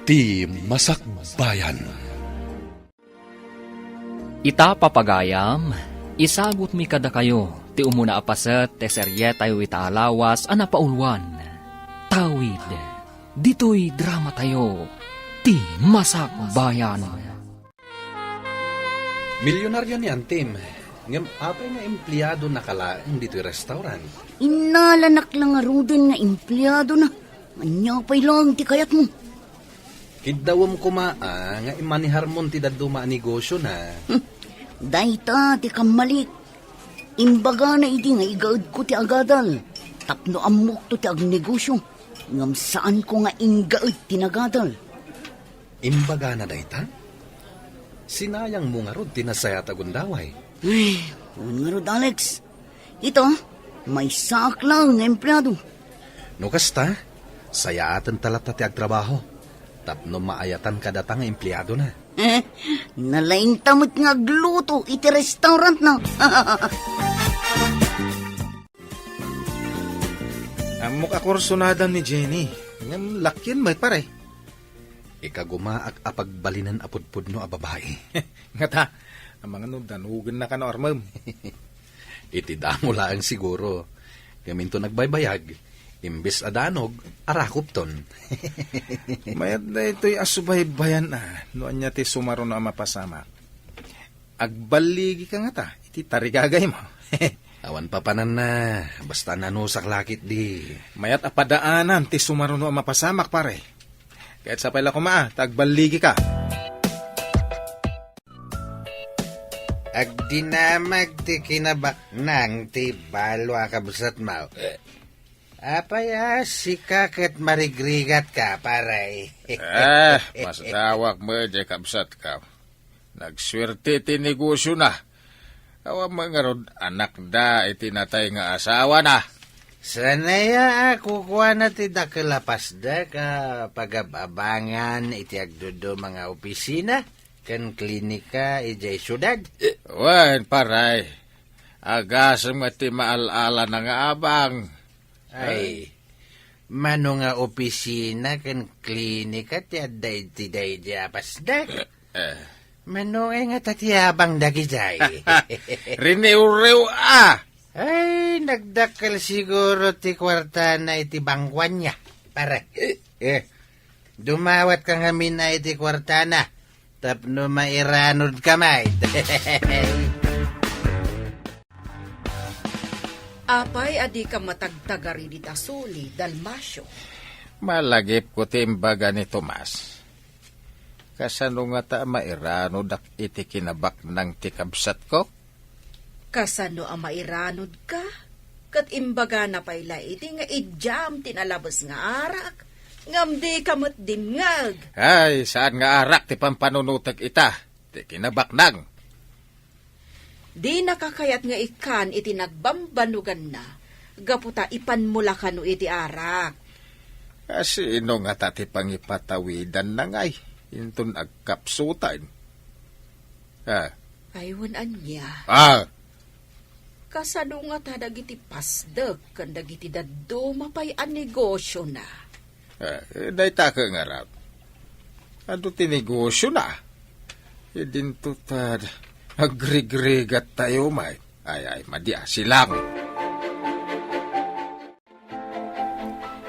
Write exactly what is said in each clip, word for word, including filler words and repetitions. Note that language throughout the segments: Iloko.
Ti Masakbayan. Ita, papagayam, isagutmi kadakayo ti umuna a paset ti serietayo ita a lawas a napauluan. Tawid, ditoy dramatayo, Ti Masakbayan. Milyonaryo ni Antim, ngem apay nga empleadona ka laeng ditoy restaurant? Innalanak la ngaruden nga empleadona. Ania pay laeng ti kayatmo? Kiddawem koma a nga imaneharmon ti dadduma a negosiona. Hmm. Dayta ti kammalik. Imbagana idi nga igaedko ti agadal tapno ammokto ti agnegosio, ngem saanko nga inggaed ti nagadal. Imbagana dayta? Sinayangmo ngarud ti nasayaat a gundaway. Ay, wen ngarud, Alex. Ita, maysaak laeng nga empleado. No kasta, sayaatenta latta ti agtrabaho tapno maayatan kadata nga empleadona. Eh, nalaingta met nga agluto iti restaurantna. Ammok a kursunadam ni Jenny. Ngem lakien met, pare. Ikagumaak a pagbalinen a pudpudno a babai. Ngata, amangan no danogennaka no armem. Iti damo laeng siguro. Ngem inton agbaybayag, imbes a danog, arakopton. Mayat daytoy a subaybayan a, no ania ti sumaruno a mapasamak. Agballigika ngata iti tarigagaymo. Awan papananna, basta nanusak la ketdi. Mayat a padaanam ti sumaruno a mapasamak, pare. Ket sapay la koma a ta agballigika. Agdinamag ti kinabaknang ti balo a kabsatmo. Eh. Apay a sika ket marigrigatka, pare? Eh, masdawak met diay kabsatka. Nagsuerte ti negosiona. Awan met ngarud anakda iti natay nga asawana. Saan aya a kukuana ti dakkel a pasdek a pagab-abangan iti agduduma nga opisina ken klinika idiay siudad? Wen, pare. Agasem met ti maal-alana nga abang. Ay, mano nga opisina ken klinika ti adda iti daydi a pasdek? Eh. Mano ngay ngata ti abang dagijay? Riniwriw a! Ay, nagdakkel siguro ti kuartana iti bangkuanna, pare. Eh, dumawatka ngamin a iti kuartana tapno mairanodka met. Apay a dika matagtagari dita suli, Dalmacio? Malagipko ti imbaga ni Tomas. Kasano ngata a mairanodak iti kinabaknang ti kabsatko? Kasano a mairanodka? Ket imbagana pay la idi nga idiam ti nalabes nga arak, ngem dika met dimngeg. Ay, saan nga arak ti pampanunotek ita, ti kinabaknang. Dinaka kayat nga ikkan iti nagbambanuganna, gapu ta ipanmo la kano iti arak. A, sino ngata ti pangipatawidanna ngay inton agkapsutan? Ah. Ay, wen ania? Ah. Kasano ngata dagiti pasdek ken dagiti dadduma pay a negosiona? Eh, dayta ket ngarud. Adu ti negosiona. Idinto ta agrigrigat tayo, may. Ay, ay, madi a, silang.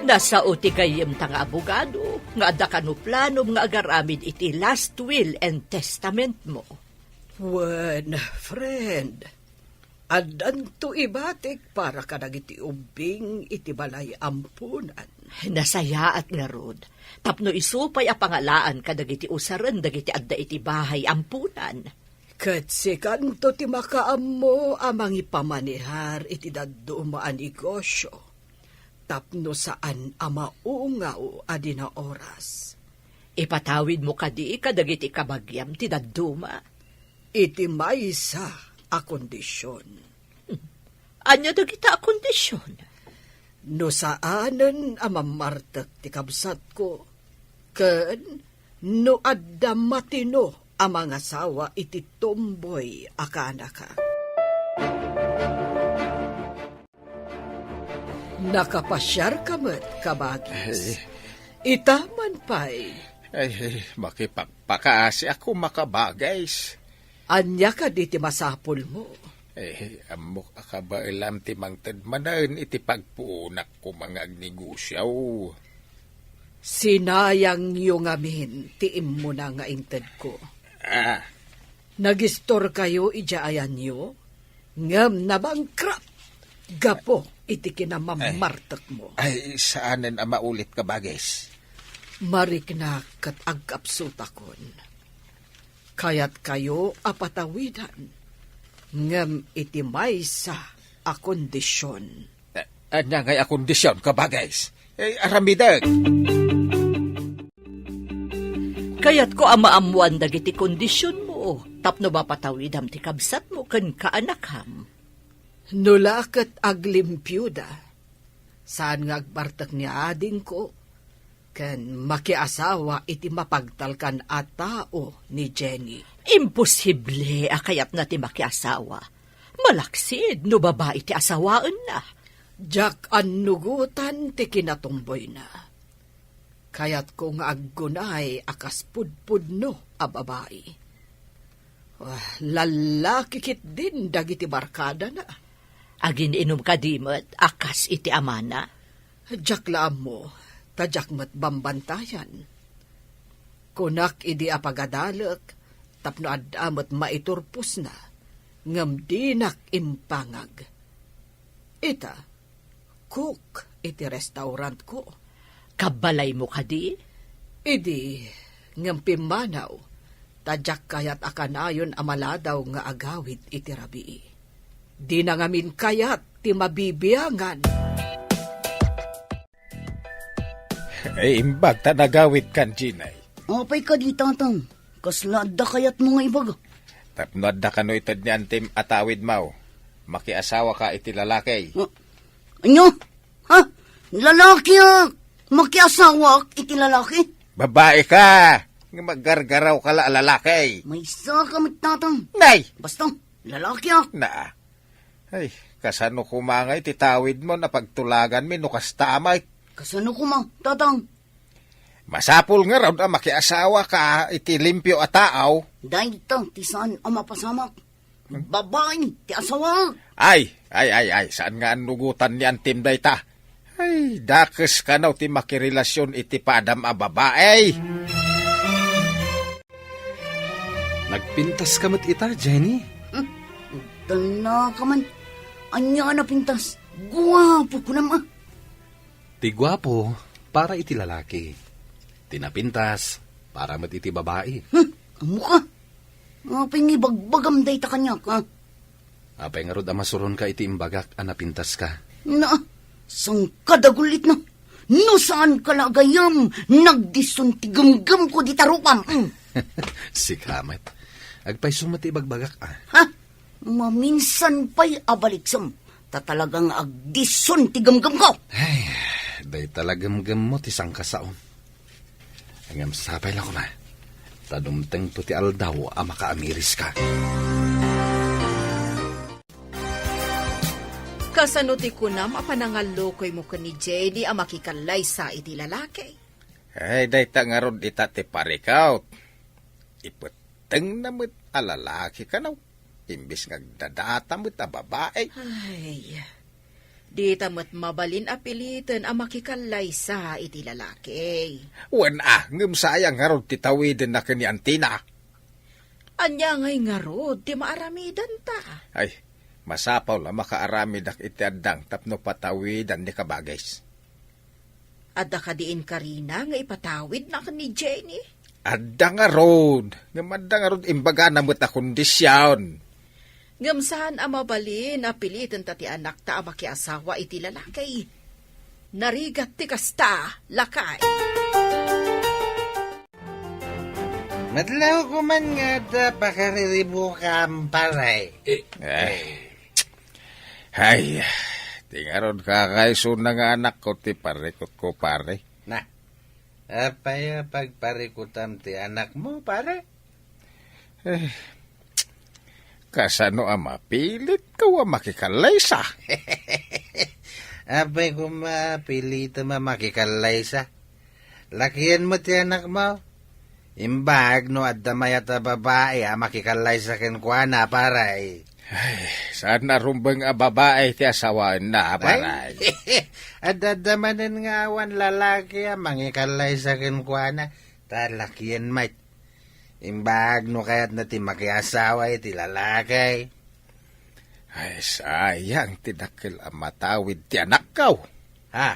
Nasao ti gayyemta nga abogado nga adda kano planom nga agaramid iti last will and testament mo. Wen, friend, addanto ibatik para kadagiti ubbing iti balay ampunan. Nasayaat ngarud, tapno isu pay a pangalaan kadagiti usaren dagiti adda iti bahay ampunan. Ket sikanto ti makaammo a mangipamanihar iti dadduma a negosio, tapno saan a maungaw a di naoras. Ipatawidmo kadi kadagiti kabagiam ti dadduma? Iti maysa a kondision. Ania dagita a kondision? No saanen a mammartek ti kabsatko, ken no adda matino a mangasawa iti tomboy a kaanakak. Nakapasiarka met, kabagis. Ay. Ita man pay, Ay, makipakpakaasiak koma, kabagis. Ania kadi ti masapulmo? Eh, ammok a kabaelam ti mangted manen iti pagpuonak koma nga agnegosio. Sinayangyo ngamin ti immuna nga intedko. Ah. Nagistorkayo idiay ayanyo, ngem nabangkrut gapu iti kinamammartekmo. Ay, saanen a maulit, kabagis. Mariknak ket agkapsutakon. Kayatkayo a patawidan, ngem iti maysa a kondision. A-, ania ngay a kondision, kabagis? Eh, aramidek. Kayatko a maammoan dagiti kondisionmo tapno mapatawidam ti kabsatmo ken kaanakam. No la ket aglimpioda, saan nga agbartek ni adingko ken makiasawa iti mapagtalkan a tao ni Jenny. Imposible a kayatna ti makiasawa. Malaksid no babai ti asawaenna. Diak annugotan ti kinatumboyna. Kayatko nga aggunay a kas pudpudno a babai. Ah, lallaki ketdin dagiti barkadana. Agin-inum kadi met a kas iti amana? Diak la ammo, ta diak met bambantayan. Kunak idi a pagadalek tapno adda met maiturposna, ngem dinak impangag. Ita, cook iti restaurantko. Kabbalaymo kadi? Idi, ngem pimmanaw, ta diak kayat a kanayon a maladaw nga agawid iti rabii. Dina ngamin kayat ti mabibiangan. Ay, imbag ta nagawidkan, Jenny. Apay kadi, Tatang? Kasla adda kayatmo nga ibaga? Tapno adda kano ited ni Antim a tawidmo, makiasawaka iti lalaki. Ah, ania? Ha? Lalaki a makiasawak iti lalaki? Babai ka! Nga maggargaraw ka la a lalaki. Maysa ka met, Tatang. Nay! Basta, lalaki a. Naa. Ay, kasano koma nga iti tawidmo a pagtulaganmi no kasta met? Kasano koma, Tatang? Masapul ngarud a makiasawaka iti limpio a tao. Dayta ti saan a mapasamak. Babai ti asawaek. Ay, ay, ay, ay, saan nga annugotan ni Antim dayta? Ay, dakes kano ti makirelasion iti padam a babai. Nagpintas ka met ita, Jenny? Hmm, dala ka man. Ania a napintas? Guapo kunam a. Ti guapo, para iti lalaki. Ti napintas, para met iti babai. Hmm, ammo ka. Apay nga ibagbagam dayta kaniak, ha? Apay ngarud a masuronka iti imbagak a napintas ka? Na, saan ka dagulitna? No saan ka la agayam, nagdison ti gemgemko dita rupam. Mm. Sika met. Agpayso met ti ibagbagak, ah. Ha? Maminsan pay a baliksem, ta talaga nga agdison ti gemgemko. Ay, dayta la gemgemmo ti sangkasaom. Ngem sapay la koma, ta dumtengto ti aldaw a makaamiriska. Kasano ti kunam a panangallukoymo ken ni Jenny a makikallaysa iti lalaki? Ay, dayta ngarud ita ti parikut. Ipettengna met a lalaki kano, imbes nga agdadata met a babai. Ay, dita met mabalin a piliten a makikallaysa iti lalaki. Wen a, ngem sayang ngarud ti tawidenna ken ni Antina. Ania ngay ngarud ti maaramidanta? Ay, masapul a makaaramidak iti addang tapno patawidan ni kabagis. Adda kadi inkarina nga ipatawidna ken ni Jenny? Adda ngarud, ngem adda ngarud imbagana met a kondision. Ngem saan a mabalin a pilitenta ti anakta a makiasawa iti lalaki. Narigat ti kasta, lakay. Madlaw koma nga adda pakariribukam, pare. Eh, eh. Ay, ti ngarud kakaisuna nga anakko ti parikutko, pare. Na, apay a pagparikutam ti anakmo, pare? Eh, kasano a mapilitko a makikallaysa? Apay koma pilitem a makikallaysa? Lakienmo ti anakmo, Imbag no adda mayat a babai a makikallaysa kenkuana, pare. Ay, saan a rumbeng a babai ti asawaenna, pare. Ay, adda, adda manen nga awan lalaki a mangikallaysa kenkuana, ta lakien met. Imbag no kayatna ti makiasawa iti lalaki. Ay, sayang ti dakkel a matawid ti anakko. Ha?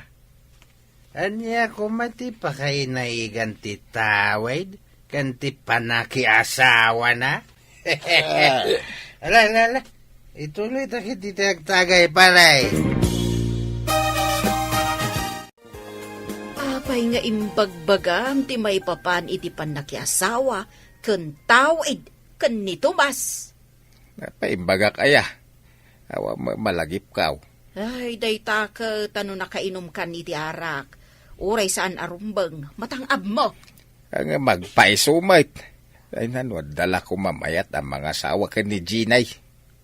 Ania koma ti pakainaigan ti tawid ken ti panakiasawana? Ah. Ala, ala, ala. Ituloy ta ket iti agtagay, pare. Apay nga imbagbagam ti maipapan iti pannakiasawa ken tawid ken ni Tomas? Napaimbagak aya. Awan met malagipkaw. Ay, dayta ket no nakainumkan iti arak, uray saan a rumbeng, matang-abmo. Nga magpaiso met. Ay, nano, adda la koma mayat a mangasawa ken ni Jenny.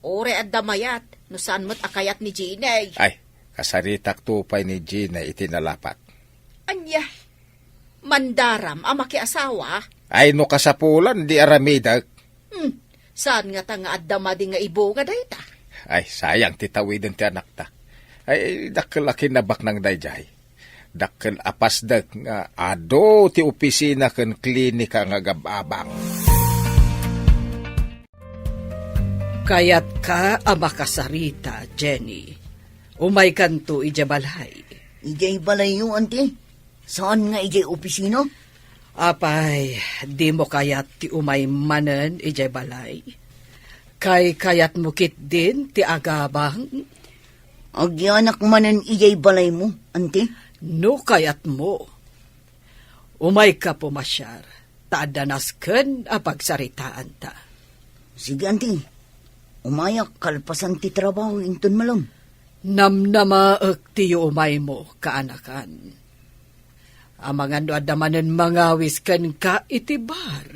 Uray adda mayat, no saan met a kayat ni Jenny. Ay, kasaritakto pay ni Jenny iti nalapak. Ania? Mandaram a makiasawa? Ay, no kasapulan, di aramidek. Hmm, saan ngata nga adda madi nga ibunga dayta? Ay, sayang ti tawiden ti anakta. Ay, dakkel a kinabaknang daydiay. Dakkel a pasdek nga adu ti opisina ken klinika nga agab-abang. Kayatka a makasarita, Jenny. Umaykanto idiay balay. Idiay balayyo, anti? Saan nga idiay opisina? Apay, dimo kayat ti umay manen idiay balay? Kaykayatmo ketdin ti agabang? Agyanak manen idiay balaymo, anti? No kayatmo. Umayka pumasiar, ta adda nasken a pagsaritaanta. Sige, anti. Umayak kalpasan ti trabaho inton malem. Namnamaek ti yuumaymo, kaanakan. Amangan no adda manen mangawis kenka iti bar,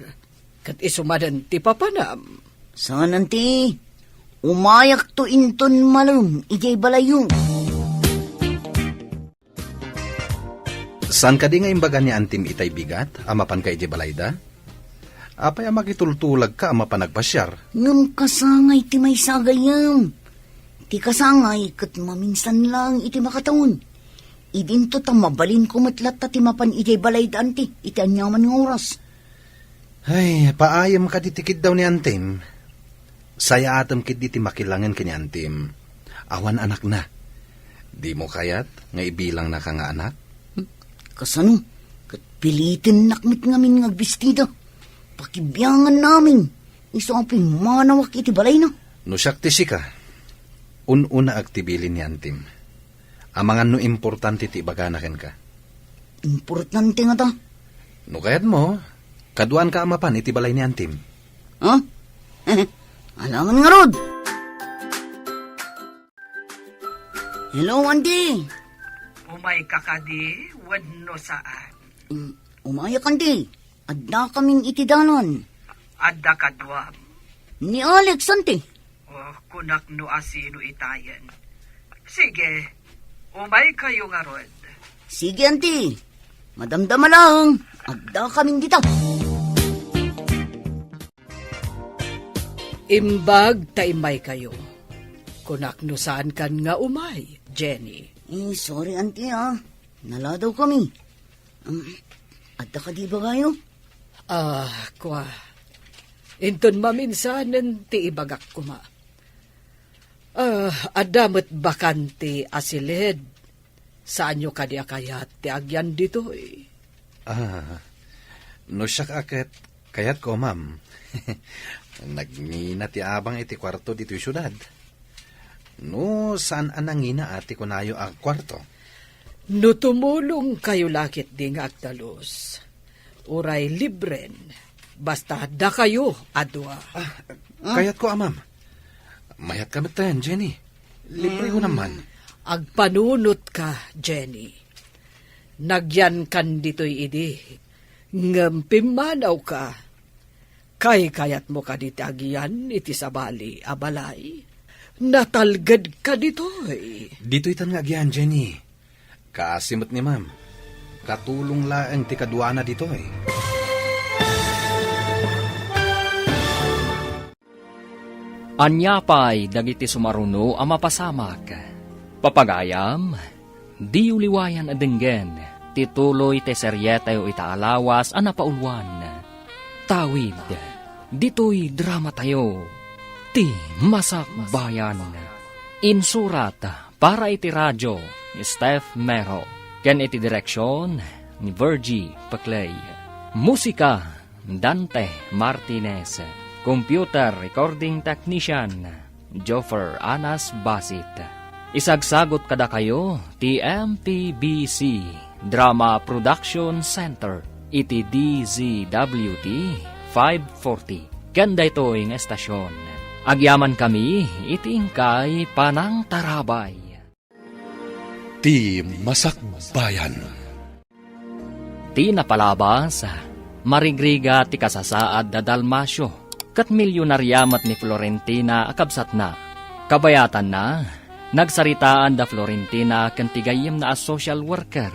ket isu manen ti papanam. Saan, anti. Umayakto inton malem idiay balayyo. Saan kadi nga imbaga ni Antim itay bigat a mapanka idiay balayda? Apay a makitultulagka a mapan agpasiar? Ngem kasangay ti maysa gayam. Ti kasangay ket maminsan laeng iti makatawen. Idinto ta mabalinko met latta ti mapan idiay balayda, anti, iti aniaman nga oras. Ay, paayem kadi ti kiddaw ni Antim. Sayaatem ketdi ti makilangen ken ni Antim. Awan anakna. Dimo kayat nga ibilangnaka nga anak? Hmm, kasano? Ket pilitennak met ngamin nga agbestida. Pakibianganna amin. Isu a pimmanawak iti balayna. No siak ti sika, un-unaak ti bilin ni Antim. Amangan no importante ti ibagana kenka. Importante ngata? No kayatmo, kaduaanka a mapan iti balay ni Antim. Ha? Alangan ngarud! Hello, Anti! Umayka kadi wenno saan? Mm, umayak, Anti. Addakamin iti dalan. Adda kaduam? Ni Alex, Anti. Oh, kunak no asino itayen. Sige, umaykayo ngarud. Sige, Anti. Madamdama laeng, addakamin dita. Imbag ta immaykayo. Kunak no saankan nga umay, Jenny. Eh, sorry, Anti, ah. Naladawkami. Um, adda kadi ibagayo? Ah, kua. Inton maminsanen ti ibagak koma. Ah, adda met bakante a siled. Saanyo kadi a kayat ti agyan ditoy? Ah, no siak a ket kayatko, ma'am. Nagngina ti abang iti kuarto ditoy siudad. No saan a nangina a ti kunayo a kuarto? No tumulongkayo la ketdi nga agtalus, uray libren, basta dakayo a dua. Ah, kayatko a, ma'am. Mayatka metten, Jenny. Libre ko naman. Agpanunotka, Jenny. Nagyankan ditoy idi, ngem pimmanawka. Kaykayatmo kadi ti agyan iti sabali a balay? Natalgedka ditoy. Ditoytan nga agyan, Jenny. Kaasi met ni ma'am. Katulong laeng ti kaduana ditoy. Ania pay dagiti sumaruno a mapasamak? Papagayam, diyo liwayan a denggen ti tuloy ti serietayo ita a lawas a napauluan. Tawid, ditoy dramatayo, ti Masakbayan. Insurat para iti radio, Steph Mero, ken iti direksyon ni Virgie Peclay. Musika, Dante Martinez. Computer recording technician, Joffer Anas Basit. Isagsagot kadakayo ti M P B C Drama Production Center iti D Z W T five forty. Ken daytoy nga estasyon, agyamankami iti inkay panangtarabay. Ti Masakbayan. Ti napalabas, marigrigat ti kasasaad da Dalmacio, ket milyonaria met ni Florentina a kabsatna. Kabayatanna, nagsaritaan da Florentina ken ti gayyemna a social worker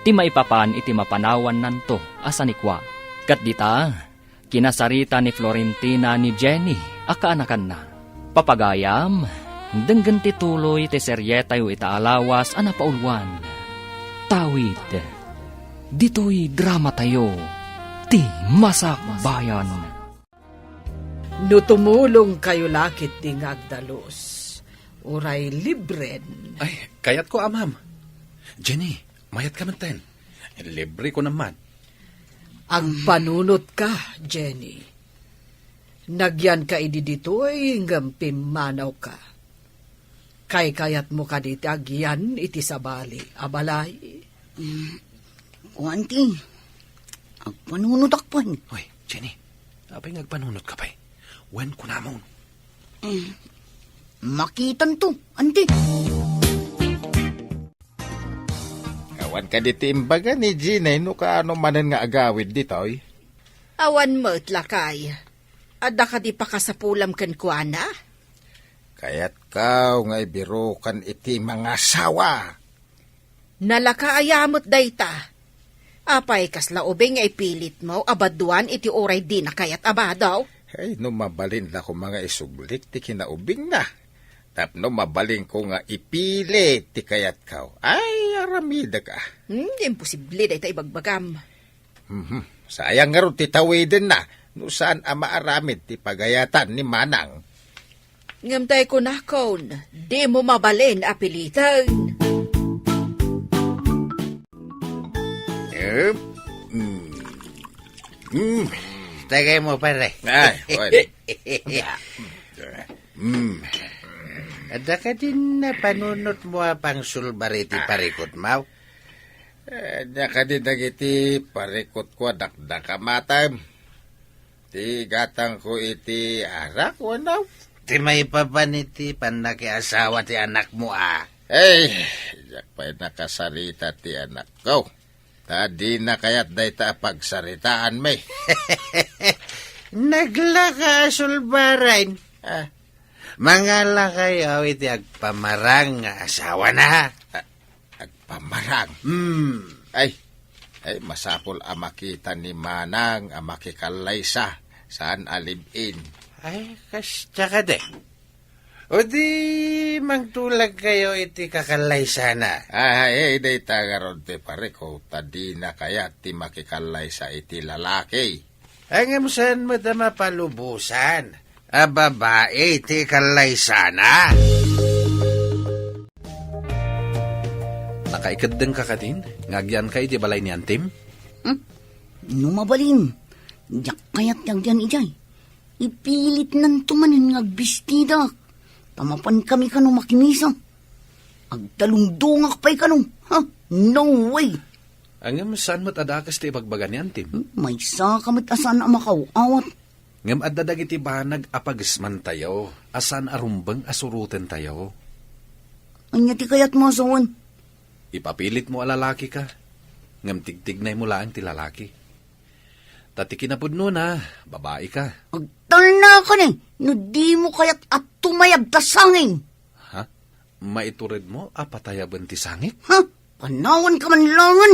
ti maipapan iti mapanawannanto a sanikua. Ket dita, kinasarita ni Florentina ni Jenny a kaanakanna. Papagayam, denggen ti tuloy ti serietayo ita a lawas a napauluan. Tawid, ditoy dramatayo, ti Masakbayan. No tumulongkayo la ketdi nga agdalus, uray libren. Ay, kayatko, Amam. Jenny, mayat ka metten. Libre ko naman. Agpanunotka, Jenny. Nagyanka idi ditoy ngem pimmanawka. Kaykayatmo kadi ti agyan iti sabali a balay? Mm, kuan ti, agpanunotak pay. Hoy, Jenny, apay nga agpanunotka pay? Wen kunamon. Mm, makitanto, anti. Awan kadi ti imbaga ni Jenny no kaano manen nga agawid ditoy? Awan met, lakay. Adda kadi pakasapulam kenkuana? Kayatko nga ibirukan iti mangasawa. Nalaka aya met dayta. Apay, kasla ubing nga ipilitmo a baduan iti uray dina kayat a bado? Ay, no mabalin la koma nga isublik ti kinaubingna. Tapno mabalinko nga ipilit ti kayatko. Ay, aramidek a. Hmm, imposible dayta ibagbagam. Mhm. Sayang ngarud ti tawidenna no saan a maaramid ti pagayatan ni Manang. Ngem tay kunakon, dimo mabalin a piliten. Em, mm. Mm. Tagay mo, pare. Ay, pwede. Mm. Adda kadin panunotmo a pangsulbar iti parikutmo? Eh, ania kadi dagiti parikutko a dakdakam, atem? Ti gatangko iti arak, wenno? Ti maipapan iti pannakiasawa ti anakmo, a? Ay, diak pay nakasarita ti anakko. Ta dina kayat dayta a pagsaritaanmi. Naglaka a sulbaren. Ah. Mangalakayo iti agpamarang nga asawana. Ah, agpamarang? Hmm. Ay, ay, masapul a makita ni Manang a makikallaysa, saan a live-in. Ay, kasta kadi. O di, mangtulagkayo iti kakallaysana. Ay, ay, dayta ngarud ti parikko, ta dina kayat ti makikallaysa iti lalaki. Ngem saan met a mapalubosan a babai ti kallaysana? Nakaikeddengka kadin nga agyanka iti balay ni Antim? Hmm? No mabalin, diak kayat ti agyan idiay. Ipilitnanto manen nga agbistidak. Ta mapankami kano makimisa. Agtalungdongak pay kano. Ha? No way! Ngem saan met a dakes ti ibagbaga ni Antim? Hmm, maysaka met a saan a makaw-awat. Ngem adda dagiti banag a pagesmantayo a saan a rumbeng a surotentayo. Ania ti kayatmo a sawen? Ipapilitmo a lalakika, ngem tigtignaymo laeng ti lalaki. Ta ti kinapudnona, babaika. Agtalnakani no dimo kayat a tumayab ta sangin. Ha? Maituredmo a patayaben ti sangik? Ha? Panawanka man laengen!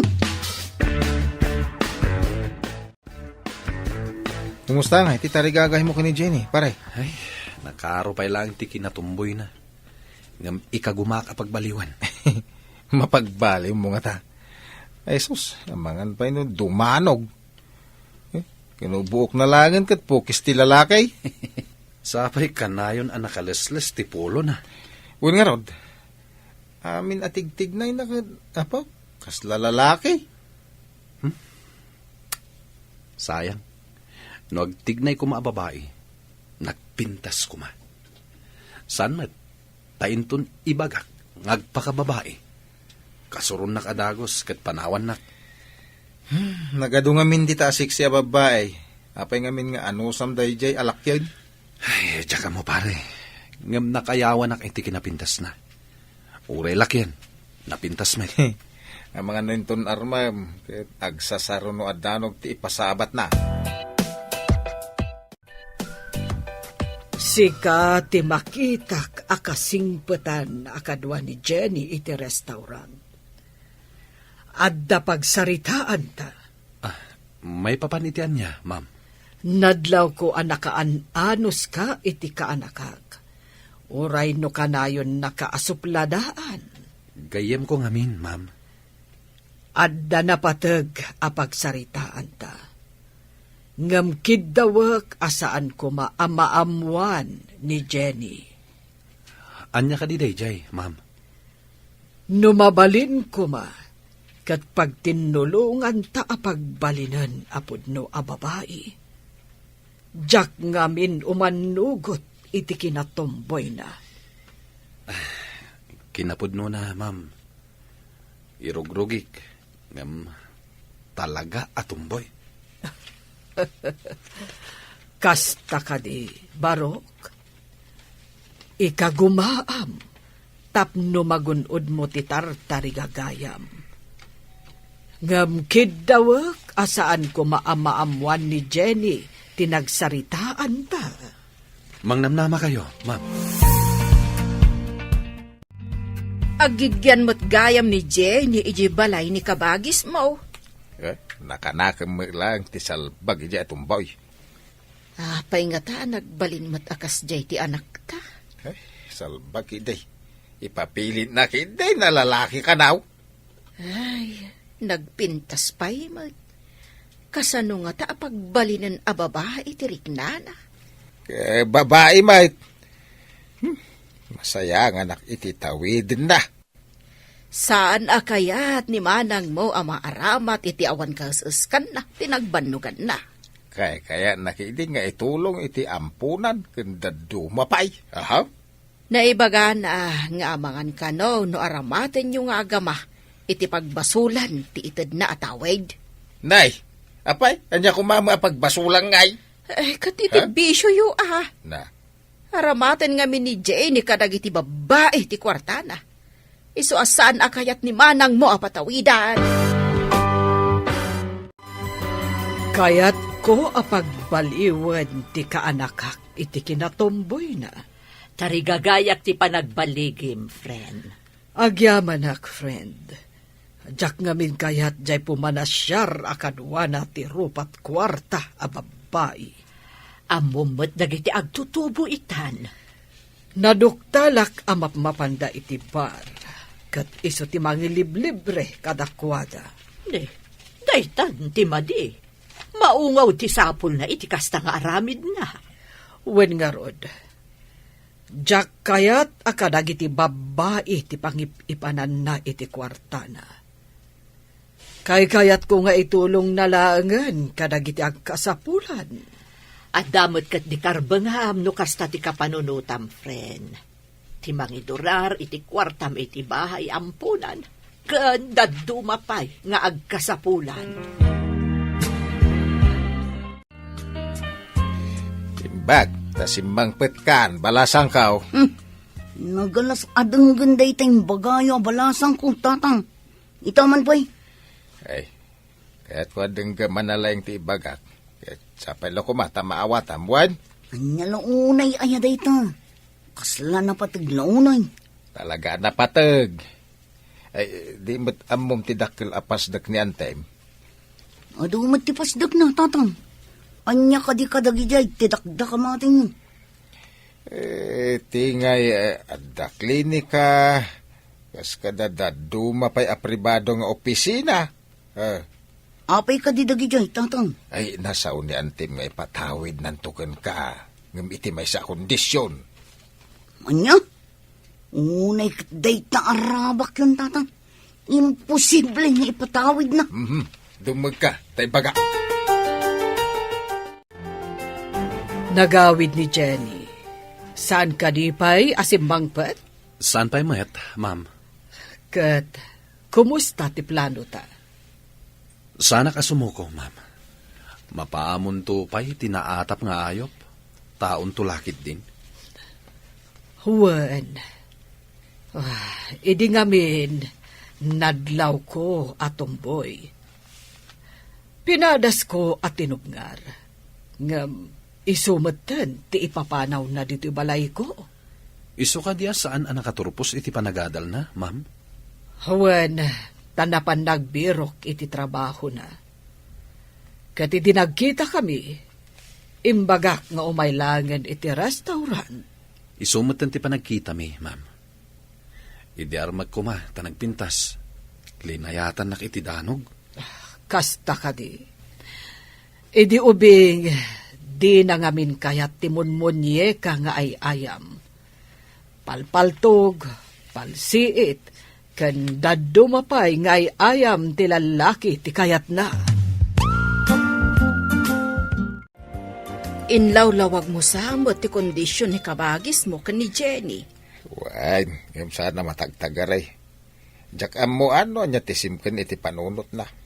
Kumusta nga iti tarigagaymo ken ni Jenny, pare? Ay, Nakaro pay laeng ti kinatumboyna. Ngem ikagumak a pagbaliwen. Mapagbaliwmo ngata. Ay sus, amangan pay no dumanog. Eh, kinubuokna laengen ket pukis ti lalaki. Sapay kanayon a nakalesles ti pulona. Wen ngarud, amin a tigtignayna ket, apo, kasla lalaki. Hmm? Sayang. No agtignay koma a babai, nagpintas koma. Saan met, ta inton ibagak nga agpakababai, kasuronnak a dagus ket panawannak. Hmm, nagadu ngamin dita a seksi a babbai. Apay ngamin nga anusam daydiay a lakian? Ay, diak ammo, pare. Ngem nakayawanak iti kinapintasna. Uray lakian, napintas met. Amangan no inton armam, ket agsasaro no addanog ti ipasabatna. Sika ti makitak a kasingpetan a kadua ni Jenny iti restaurant. Adda pagsaritaanta. Ah, maipapan iti ania, ma'am? Nadlawko a nakaan-anuska iti kaanakak. Uray no kanayonnaka a supladaan. Gayyemko ngamin, ma'am. Adda napateg a pagsaritaanta. Ngem kiddawek a saan koma a maammoan ni Jenny. Ania kadi daydiay, ma'am? No mabalin koma, ket pagtinnulonganta a pagbalinen a pudno a babai. Diak ngamin umannugot iti kinatumboyna. Kinapudnona, ma'am. Irugrugik, ngem talaga a tumboy. Kasta kadi, Barok? Ikagumaam tapno magun-odmo ti tartarigagayam. Ngem kiddawek a saan koma a maammoan ni Jenny ti nagsaritaanta. Mangnamnamakayo, ma'am. Aggigyan met gayam ni Jenny idiay balay ni kabagismo. Eh, nakanakem met laeng ti salbag idiay a tumboy. Apay ngata a nagbalin met a kasdiay ti anakta? Ay, salbag idi. Ipapilitna idi na lalaki kanaw. Ay, nagpintas pay met. Kasano ngata a pagbalinen a babai ti riknana? Eh, babai met. Hmm, masayanganak iti tawidenna. Saan a kayat ni manangmo a maaramat iti awan kaes-eskanna ti nagbannoganna? Kaykayatna ketdi nga itulong iti amponan ken dadduma pay. Aha. Naibagana nga amangan kano no aramatenyo nga agama iti pagbasolan ti itedna a tawid. Nay, apay, ania koma met a pagbasolan ngay? Eh, ket iti Ha? bisioyo, ah. Na. Aramaten ngamin ni Jenny kadagiti babbai ti kuartana. Isu a saan a kayat ni manangmo a patawidan. Kayatko a pagbaliwen ti kaanakak iti kinatumboyna. Tarigagayak ti panagbaligim, friend. Agyamanak, friend. Diak ngamin kayat diay pumanasiar a kaduana ti rupat kuarta a babbai. Ammom met dagiti agtutubo itan. Naduktalak a mapmapanda iti bar, ket isu ti mangiliblibre kadakuada. Ne, daytan ti madi. Maungaw ti sapulna iti kasta nga aramidna. Wen ngarud, diak kayat a kadagiti babbai ti pangip-ipananna iti kuartana. Kaykayatko nga itulongna laengen kadagiti agkasapulan. Adda met ket di karbengam no kasta ti kapanunotam, friend. Ti mangidurar iti kuartam iti bahay amponan, ken dadduma pay nga agkasapulan. Imbag ta simmangpetkan, balasangko. Hmm. Nagalas a denggen dayta imbagayo a balasangko, Tatang. Ita man pay. Ay, kayatko a denggem a nalaing ti ibagak. Ket sapay la koma ta maawatam, wen? Ania la unay aya dayta? Kasla napateg la unay? Talaga a napateg. Ay, di met ammom ti dakkel a pasdek ni Antem? Adu met ti pasdekna, Tatang. Ania kadi kadagidiay ti dakdak a matenyo? Eh, ti ngay, eh, adda klinika, kas kada dadduma pay a pribado nga opisina. Eh. Apay kadi dagidiay, Tatang? Ay, nasao ni Antim nga ipatawidnanto kenka, ngem iti maysa a kondisyon. Ania? Unay ket dayta a rabakyon, Tatang. Imposible nga ipatawidna. Mhm. Dummegka, ta ibaga. Nagawid ni Jenny. Saan kadi pay a simmangpet? Saan pay met, ma'am. Ket, kumusta ti planota? Saanak a sumuko, ma'am. Mapaamonto pay ti naatap nga ayup, taonto la ketdin. Wen. Ah, idi ngamin, nadlawko a tumboy. Pinadasko a tinubngar. Ngem isu metten ti ipapanawna ditoy balayko. Isu kadi a saan a nakaturpos iti panagadalna, ma'am? Wen, ta napan nagbirok iti trabahona. Ket idi nagkitakami, imbagak nga umay laengen iti restaurant. Isu metten ti panagkitami, ma'am. Idi armek koma ta nagpintas, linayatannak iti danog. Kasta kadi. Idi ubing, dina ngamin kayat ti munmunieka nga ay-ayam. Palpaltog, palsiit, ken dadduma pay nga ay-ayam ti lallaki ti kayatna. Inlawlawagmo sa met ti kondision ni kabagismo ken ni Jenny. Wen, ngem saan a matagtagaray. Diak ammoan no ania ti simken iti panunotna.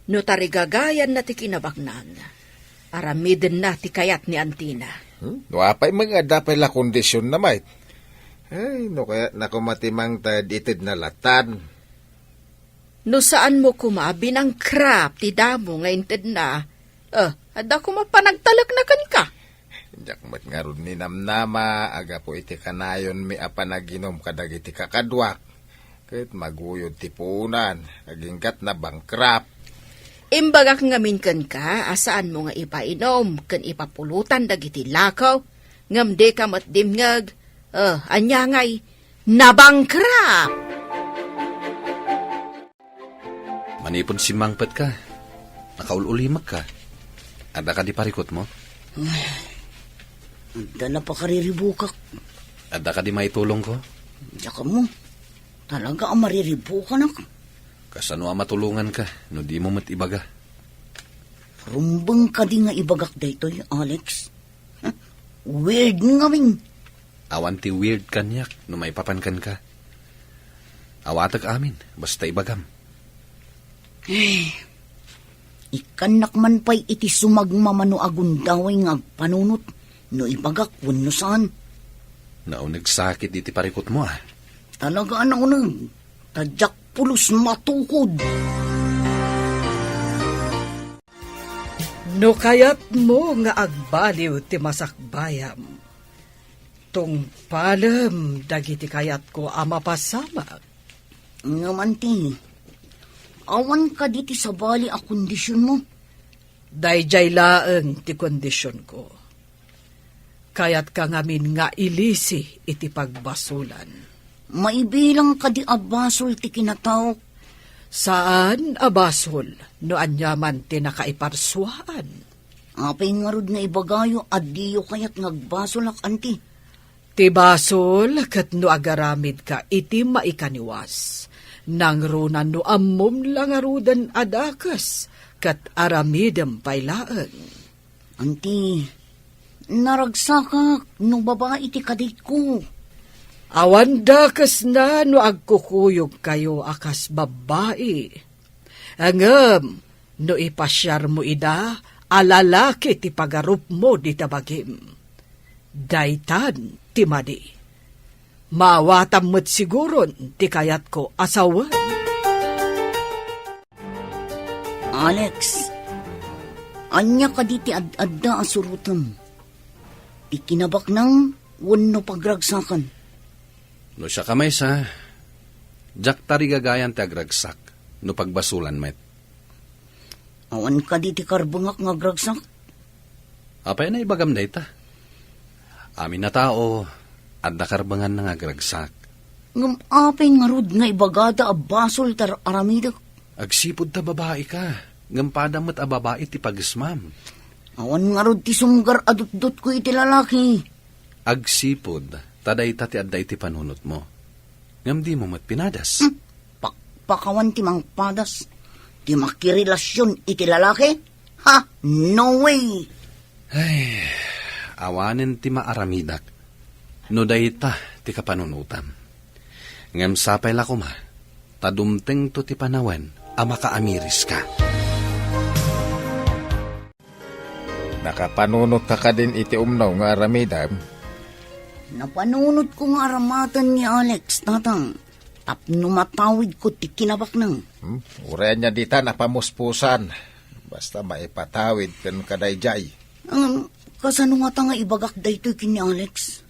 No tarigagayanna ti kinabaknang, aramidenna ti kayat ni antina. Hmm? No apay met nga adda pay la kondisionna met. Ay, no kayatna koma ti mangted itedna latan. No saanmo koma a binangkrap ti damo nga intedna, eh, adda koma panagtalekna kenka. Diak met ngarud ninamnama a gapu iti kanayonmi a panaginum kadagiti kakaduak, ket maguyod ti puonan, agingga't nabangkrap. Imbagak ngamin kenka a saanmo nga ipainum ken ipapulotan dagiti lakaw, ngem dika met dimngeg. Eh, ania ngay, nabangkrap! Manipud simmangpetka, nakaul-ulimekka. Adda kadi parikutmo? Ay, adda la pakariribukak. Adda kadi maitulongko? Diak ammo. Talaga a mariribukanak. Kasano a matulonganka no dimo met ibaga? Rumbeng kadi nga ibagak daytoy, Alex? Weird ngamin. Awan ti weird kaniak no maipapan kenka. Awatek amin, basta ibagam. Eh, ikkannak man pay iti sumagmamano a gundaway nga agpanunot no ibagak wenno saan. Naunegsakit iti parikutmo, ah. Talaga a nauneg. Ta diak pulos matukod. No kayatmo nga agbaliw ti masakbayam, tungpalem dagiti kayatko a mapasamak. Ngem anti, awan kadi ti sabali a kondisionmo? Daydiay laeng ti kondisionko. Kayatka ngamin nga ilisi iti pagbasolan. Maibilang kadi a basol ti kinataok? Saan a basol no aniaman ti nakaiparsuaan. Apay ngarud nga ibagayo a diyo kayat nga agbasolak, anti? Ti basol ket no agaramidka iti maikaniwas, nangruna no ammom la ngaruden a dakes ket aramidem pay laeng. Anti, naragsakak no babai ti kaditko. Awan dakesna no agkukuyogkayo a kas babbai. Ngem no ipasiarmo ida a lalaki ti pagarupmo dita bagim, daytan ti madi. Maawatam met siguron ti kayatko a sawen. Alex, ania kadi ti ad-adda a surotem? Ti kinabaknang wenno pagragsakan? No siak a maysa, diak tarigagayan ti agragsak no pagbasolan met. Awan kadi ti karbengak nga agragsak? Apay a naibagam dayta? Amin a tao, adda karbenganna nga agragsak. Ngem apay ngarud nga ibagada a basol ti ar-aramidek? Agsipud ta babaika, ngem padam met a babai ti pagesmam. Awan ngarud ti sumgar a dutdotko iti lalaki. Agsipud ta dayta ti adda iti panunotmo. Ngem dimo met pinadas. Hmm, pakpakawan ti mangpadas. Ti makirelasion iti lalaki? Ha? No way! Ay, awanen ti maaramidak no dayta ti kapanunotam. Ngem sapay la koma ta dumtengto ti panawen a makaamiriska. Nakapanunotka kadin iti umno nga aramidem? Napanunotko nga aramaten ni Alex, Tatang, tapno matawidko ti kinabaknang. Hmm? Uray ania dita napamuspusan. Basta maipatawid ken kadaydiay. Ngem, kasano ngata nga ibagak daytoy ken ni Alex?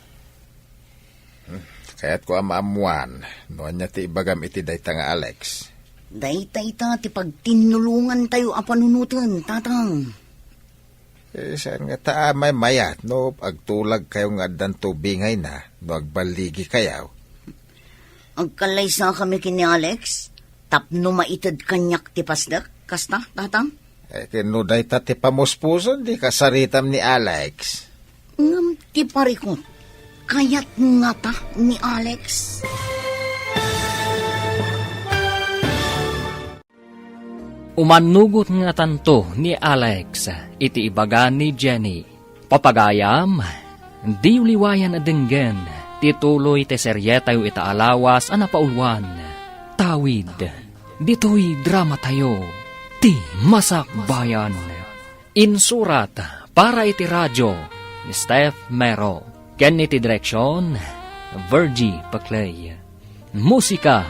Hmm, kayatko a maammuan no ania ti ibagam iti dayta nga Alex. Dayta ita ti pagtinnulongantayo a panunoten, Tatang. Eh, saan ngata a maymayat no agtulagkayo nga addan tubingayna no agballigikayo? Agkallaysakami ken ni Alex tapno maited kaniak ti pasdek, kasta, Tatang? Eh, ken no dayta ti pamuspusan, di kasaritam ni Alex. Ngem ti parikut, kayat ngata ni Alex? Umannugot ngatanto ni Alex iti ibaga ni Jenny. Papagayam, diyo liwayan a denggen ti tuloy ti serietayo ita a lawas a napauluan. Tawid, ditoy dramatayo, Ti Masakbayan. Insurat para iti radio ni Steph Mero ken iti direksion, Virgie Paclay. Musika,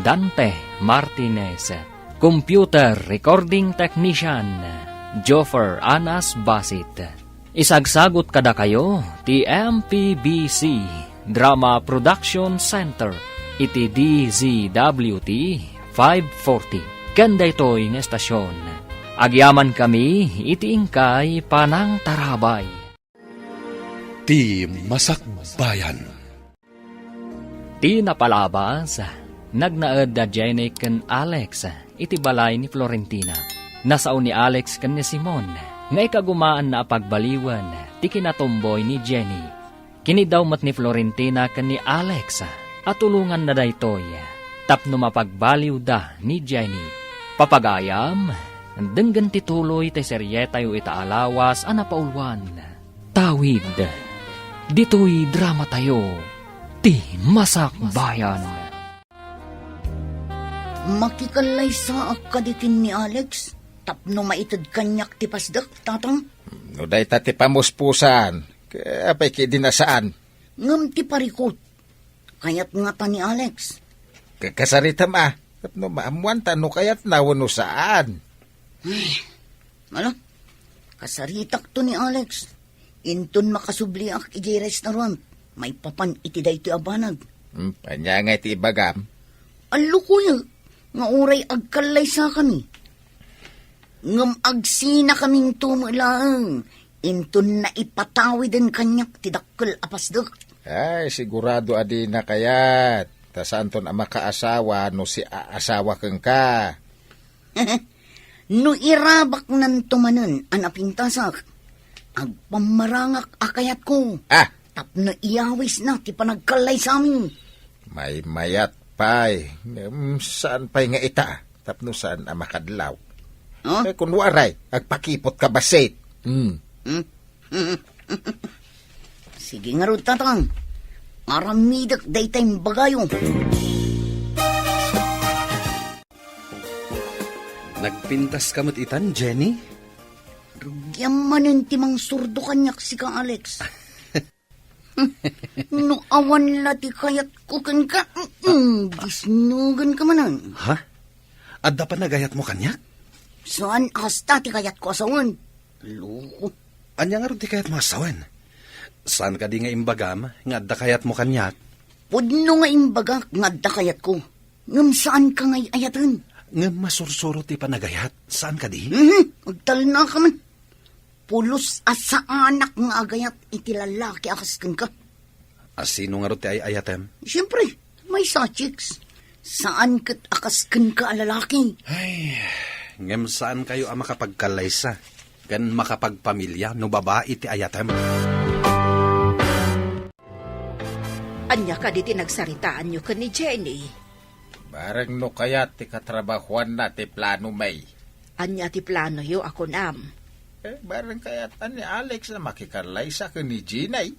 Dante Martinez. Computer recording technician, Joffer Anas Basit. Isagsagot kadakayo ti M P B C Drama Production Center iti D Z W T five forty. Ken daytoy nga estasion, agyamankami iti inkay panangtarabay. Ti Masakbayan. Ti napalabas, nagnaed da Jenny ken Alex iti balay ni Florentina. Nasao ni Alex ken ni Simon nga ikagumaanna a pagbaliwen ti kinatumboy ni Jenny. Kiniddaw met ni Florentina ken ni Alex a tulonganna daytoy tapno mapagbaliwda ni Jenny. Papagayam, denggen ti tuloy ti serietayo ita a lawas a napauluan. Tawid, ditoy dramatayo, Ti Masakbayan. Makikallaysaak kadi ken ni Alex tapno maited kaniak ti pasdek, Tatang? No dayta ti pamuspusan, apay kadi a saan? Ngem ti parikut, kayat ngata ni Alex. Ka-, kasaritam a, tapno maammuanta no kayatna wenno saan. Ay, ala, kasaritakto ni Alex. Inton makasubliak idiay restaurant, maipapan iti daytoy a banag. Hmm, ania ngay ti ibagam? Allukoyek nga uray agkallaysakami. Ngem agsinakaminto met laeng inton naipatawiden kaniak ti dakkel a pasdek. Ay, sigurado a dina kayat. Ta saanton a makaasawa no siaasawa kenka. No irabaknanto manen a napintasak, agpammarangak a kayatko. Ah! Tapno iyawisna ti panagkallaysami. Maymayat pay, ngem saan pay nga ita, tapno saan a makadlaw. Huh? Eh, kun uray, agpakipot ka bassit. Hmm. Hmm? Sige ngarud, Tatang. Aramidek dayta imbagayo. Nagpintas ka met itan, Jenny? Rugiam manen ti mangsurdo kaniak sika, Alex. No awan la ti kayatko kenka, mm, disnugen ka manen. Ha? Adda panagayatmo kaniak? Saan a kasta ti kayatko a sawen. Loko. Ania ngarud ti kayatmo a sawen? Saan kadi nga imbagam nga adda kayatmo kaniak? Pudno nga imbagak nga adda kayatko. Ngem saan ka nga ay-ayaten. Ngem masursuro ti panagayat. Saan kadi? Mhm, agtalna ka man. Pulos a saanak nga agayat iti lalaki a kas kenka. A sino ngarud ti ay-ayatem? Siempre, maysa, chicks. Saan ket a kas kenka a lalaki. Ay, ngem saan kayo a makapagkallaysa ken makapagpamilia no babai ti ayatem. Ania kadi ti nagsaritaanyo ken ni Jenny? Bareng no kayat ti katrabahuanna ti plano, May. Ania ti planoyo a kunam? Eh, bareng kayat ni Alex a makikallaysa ken ni Jenny.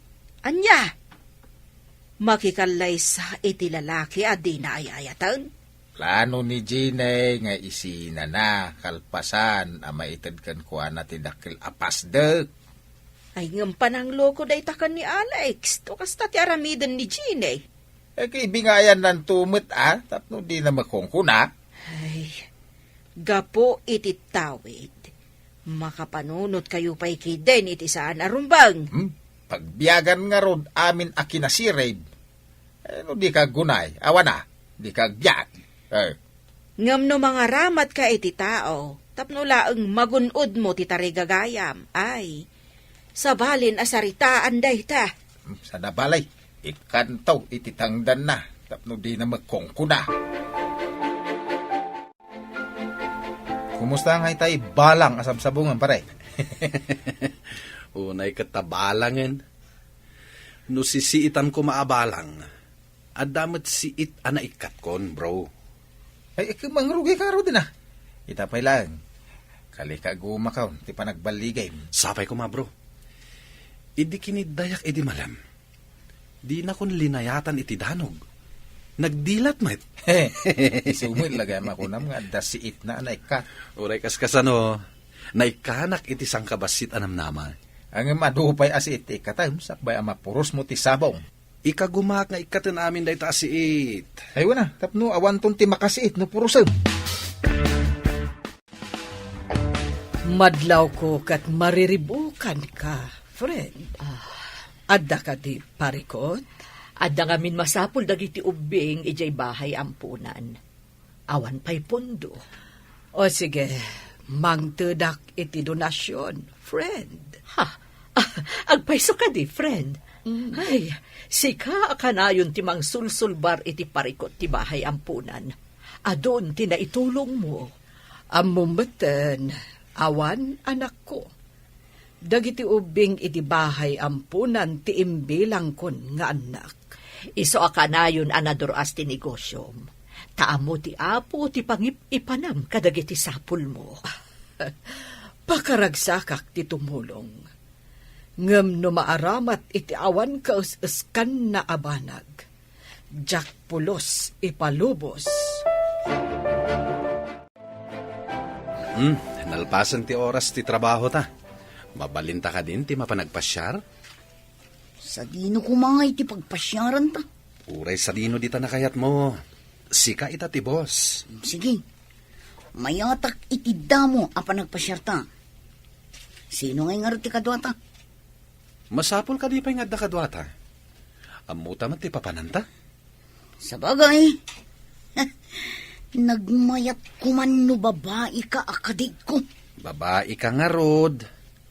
Ania? Makikallaysa iti lalaki a dina ay-ayaten? Plano ni Jenny nga isinana kalpasan a maited kenkuana ti dakkel a pasdek. Ay, ngem panangloko dayta ken ni Alex. To kasta ti aramiden ni Jenny. Eh, kaibingayan nanto met, a, tapno dina makungkuna. Ay, gapu iti tawid, makapanunot kayo pay kiden iti saan a rumbeng. Hmm? Pagbiagan ngarud amin a kinasirib. Eh, no di ka aggunay, awan a, di ka agbiag. Eh. Ngem no mangaramatka iti tao, tapno laeng magun-odmo ti tarigagayam, ay, sabalin a saritaan dayta. Hmm, saan a bale, ikkanto iti tangdanna, tapno dina makungkuna. Kumusta nga itay balang a sabsabungan, pare? Unay ket ta balangen. No sisiitan koma a balang, adda met siit a naikkatkon, bro. Ay, ikka, mangrugay ka ngaruden a. Ita pay laeng. Kali ka agumakon ti panagballigim. Sapay koma, bro. Idi kiniddayak idi malem, dinakon linayatan iti danog. Nagdilat met. Isu met la gayam a kunam nga adda siitna a naikkat. Uray kaskasano, naikkanak iti sangkabassit a namnama. Ngem adu pay a siit ti ikkatem, sakbay a mapurosmo ti sabong. Ikagumak nga ikkaten amin dayta a siit. Ay, wen a, tapno awanton ti makasiit no purosem. Madlawko ket mariribukanka, friend. Ah. Adda kadi parikut? Adda ngamin masapul dagiti ubbing idiay bahay ampunan. Awan pay pondo. O sige, mangtedak iti donasyon, friend. Ha? Ah, agpayso kadi, friend? Mm. Ay, sika a kanayon ti mangsulsulbar iti parikut ti bahay ampunan. Adun ti naitulongmo. Ammom metten, awan, anakko. Dagiti ubbing iti bahay ampunan ti imbilangkon nga annak. Isu a kanayon a nadur-as ti negosyom. Ta ammo ti Apo ti pangip-ipanam kadagiti sapulmo. Pakaragsakak ti tumulong. Ngem no maaramat iti awan kaes-eskanna a banag, diak pulos ipalubos. Hmm, nalpasen ti oras ti trabaho ta. Mabalinta kadin ti mapan agpasiar? Sadino koma ngay ti pagpasiaran ta? Uray sadino dita nakayatmo. Sika ita ti boss. Sige. Mayatak iti damo a panagpasiar ta. Sino ngay ngarud ti kaduata? Masapul kadi pay nga adda kaduata? Ammota met ti papananta? Sabagay, nagmayat koman no babaika a kadiko. Babaika ngarud,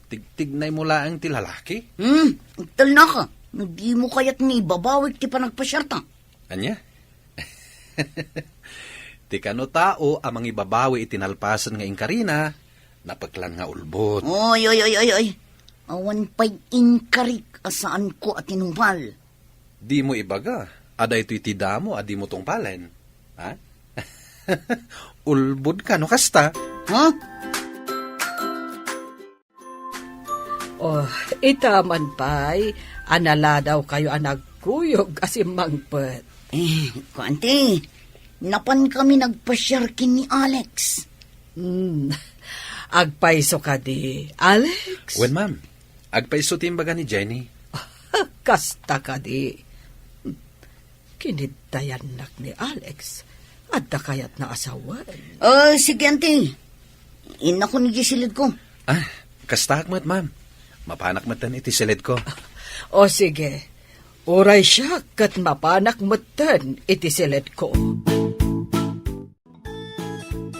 tigtignaymo laeng ti lalaki? Hmm, agtalnaka, no dimo kayat nga ibabawik ti panagpasiarta. Ania? Ti kano tao a mangibabawi iti nalpasen nga inkarina, napeklan nga ulbod. Oy, oy, oy, oy, oy. Awan pay inkarik a saanko a tinungpal. Dimo ibaga a daytoy ti damo a dimo tungpalen. Ha? Ulbod ka no kasta? Ha? Oh, ita man pay, a naladaw kayo a nagkuyog a simmangpet. Eh, kuanti, napan kami nagpasiar ken ni Alex. Hmm, agpayso kadi, Alex? Wen, ma'am. Agpayso ti imbaga ni Jenny. Kasta kadi. Kiniddayannak ni Alex. Adda kayatna a sawen. Ah, sige, anti. Innakon iti silidko. Ah, kastaak met, ma'am. Mapanak metten iti silidko. O sige. Uray siak ket mapanak metten iti silidko.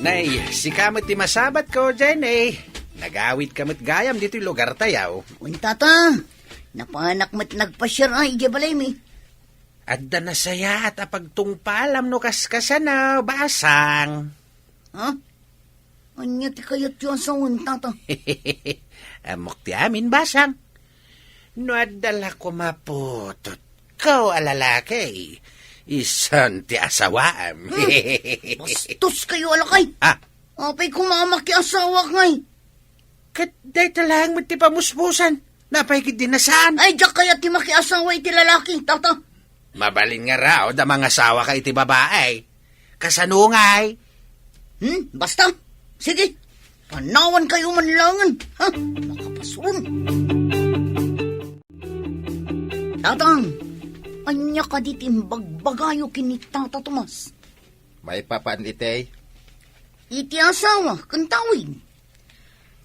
Nay, sika met ti masabatko, Jenny. Nagawidka met gayam ditoy lugartayo. Wen, tata. Napanak met nagpasiar a idiay balaymi. Adda nasayaat a pagtungpalam no kaskasano, basang. Ha? Ania ti kayatyo a sawen, tata? Ammok ti amin, basang. No adda la koma putotko a lalaki, isun ti asawaam. Hmm, bastoskayo a lakay. Ah. Apay koma a makiasawak ngay? Ket dayta laeng met ti pamuspusan. Napay ketdi a saan? Ay, diak kayat ti makiasawa iti lalaki, tata. Mabalin ngarud a mangasawaka iti babai. Kasano ngay? Hmm, basta. Sige. Panawankayo man laengen, ha? Makapasron. Tatang, ania kadi ti imbagbagayo ken ni Tata Tomas? Maipapan iti? Iti asawa ken tawid.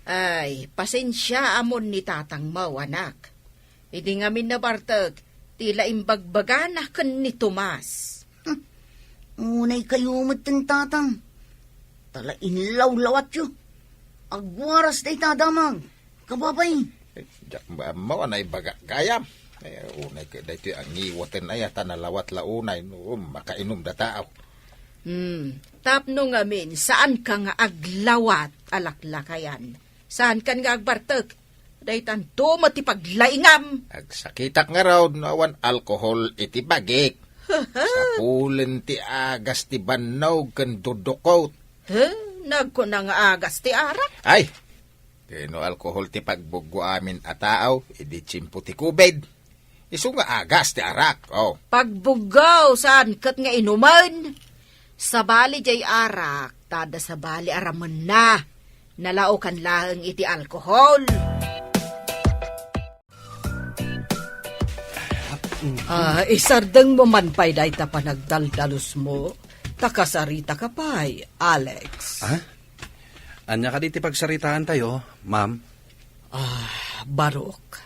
Ay, pasensiaamon ni tatangmo, anak. Idi ngamin nabartek, ti la imbagbagana ken ni Tomas. Hmm. Unay kayo met ken tatang. Ta la inlawlawatyo. Agwaras dayta a damag. Kababay. Eh, diak ammo a naibaga gayam. Eh, unay ket daytoy a ngiwaten aya ta nalawat la unay no makainom da tao. Hmm, tapno ngamin, saanka nga aglawat a laklakayan. Saankan nga agbartek. Daytanto met ti paglaingam. Agsakitak ngarud no awan alkohol iti bagik. Sapulen ti agas ti bannog ken dudukot. He? Nagkuna nga agas ti arak? Ay, ken no alkohol ti pagbuggo amin a tao, idi tiempo ti covid. Isu nga agas ti arak, oh. Pagbuggo, saan ket nga inumen? Sabali jay arak, ta adda sabali a ramenna. Nalaokan laeng iti alkohol. Ah, isardengmo man pay dayta panagdaldalusmo, ta kasaritaka pay, Alex. Ah? Ania kadi ti pagsaritaantayo, ma'am? Ah, Barok,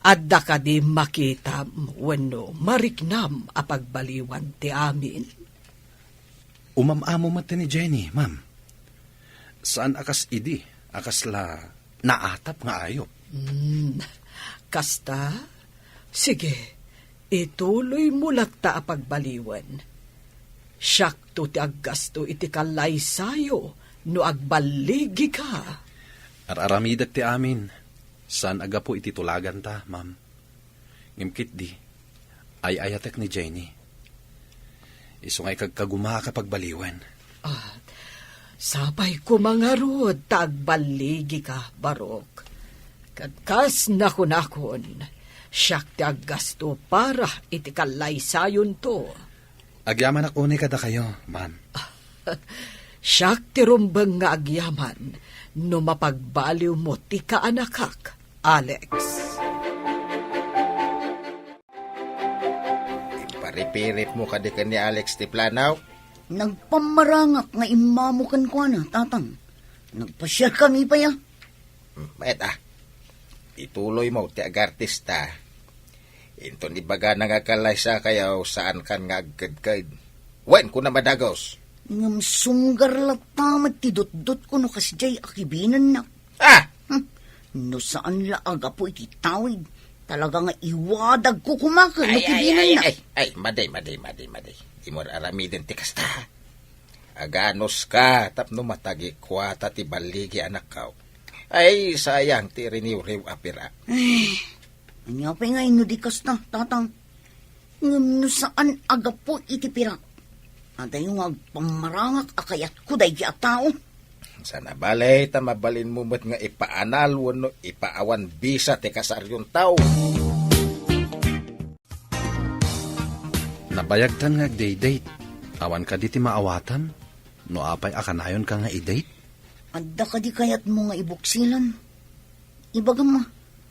adda kadi makitam wenno mariknam a pagbaliwan ti amin? Umam-amo met ni Jenny, ma'am. Saan a kas idi a kasla naatap nga ayup. Hmm, kasta? Sige, ituloymo latta a pagbaliwen. Siakto ti aggasto iti kallaysayo no agballigika. Ar-aramidek ti amin. Saan a gapu iti tulaganta, ma'am. Ngem ketdi, ay-ayatek ni Jenny. Isu nga ikagkagumaak a pagbaliwen. Ah, sapay koma ngarud ta agballigika, Barok. Ket kas nakunakon, siak ti aggasto para iti kallaysayonto. Agyamanak unay kadakayo, ma'am. Siak ti rumbeng nga agyaman no mapagbaliwmo ti kaanakak, Alex. Imparipiripmo kadi ken ni Alex ti planaw? Nagpammarangak nga immamo kenkuana, Tatang. Nagpasiarkami pay a. Hmm, mayat a. Ituloymo ti agartista. Inton ibagana nga agkallaysakayo, saankan nga agkedked. Wen, kunam a dagus. Ngem sunggar latta met ti dutdotko no kasdiay a kibinennak. Ah! Hmm. No saan la a gapu iti tawid, talaga nga iwadagko koma ken no kibinennak. Ay, ay, ay, ay, madi, madi, madi, madi. Dimo aramiden ti kasta. Aganuska tapno matagikuata ti balligi anakko. Ay, sayang ti riniwriw a pira. Ay, ania pay nga inno di kasta, Tatang? Ngem no saan a gapu iti pira, adayo nga agpammarangak a kayatko daydi a tao. Sana bale ta mabalinmo met nga ipaanal wenno ipaawan bisa ti kasarionto. Nabayagtan nga agdate-date. Awan kadi ti maawatam no apay a kanayonka nga i-date? Adda kadi kayatmo nga ibuksilan? Ibagam a,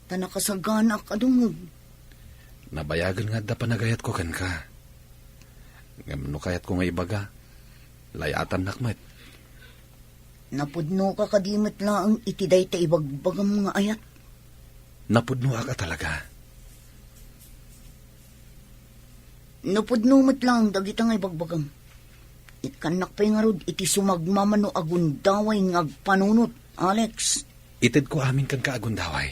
ta nakasaganaak a dumngeg. Nabayagen nga adda panagayatko kenka. Ngem no kayatko nga ibaga, lay-atannak met. Napudnoka kadi met laeng iti dayta ibagbagam nga ayat? Napudnoak a talaga. Napudno met laeng dagita nga ibagbagam. Ikkannak pay ngarud iti sumagmamano a gundaway nga agpanunot, Alex. Itedko amin kenka a gundaway.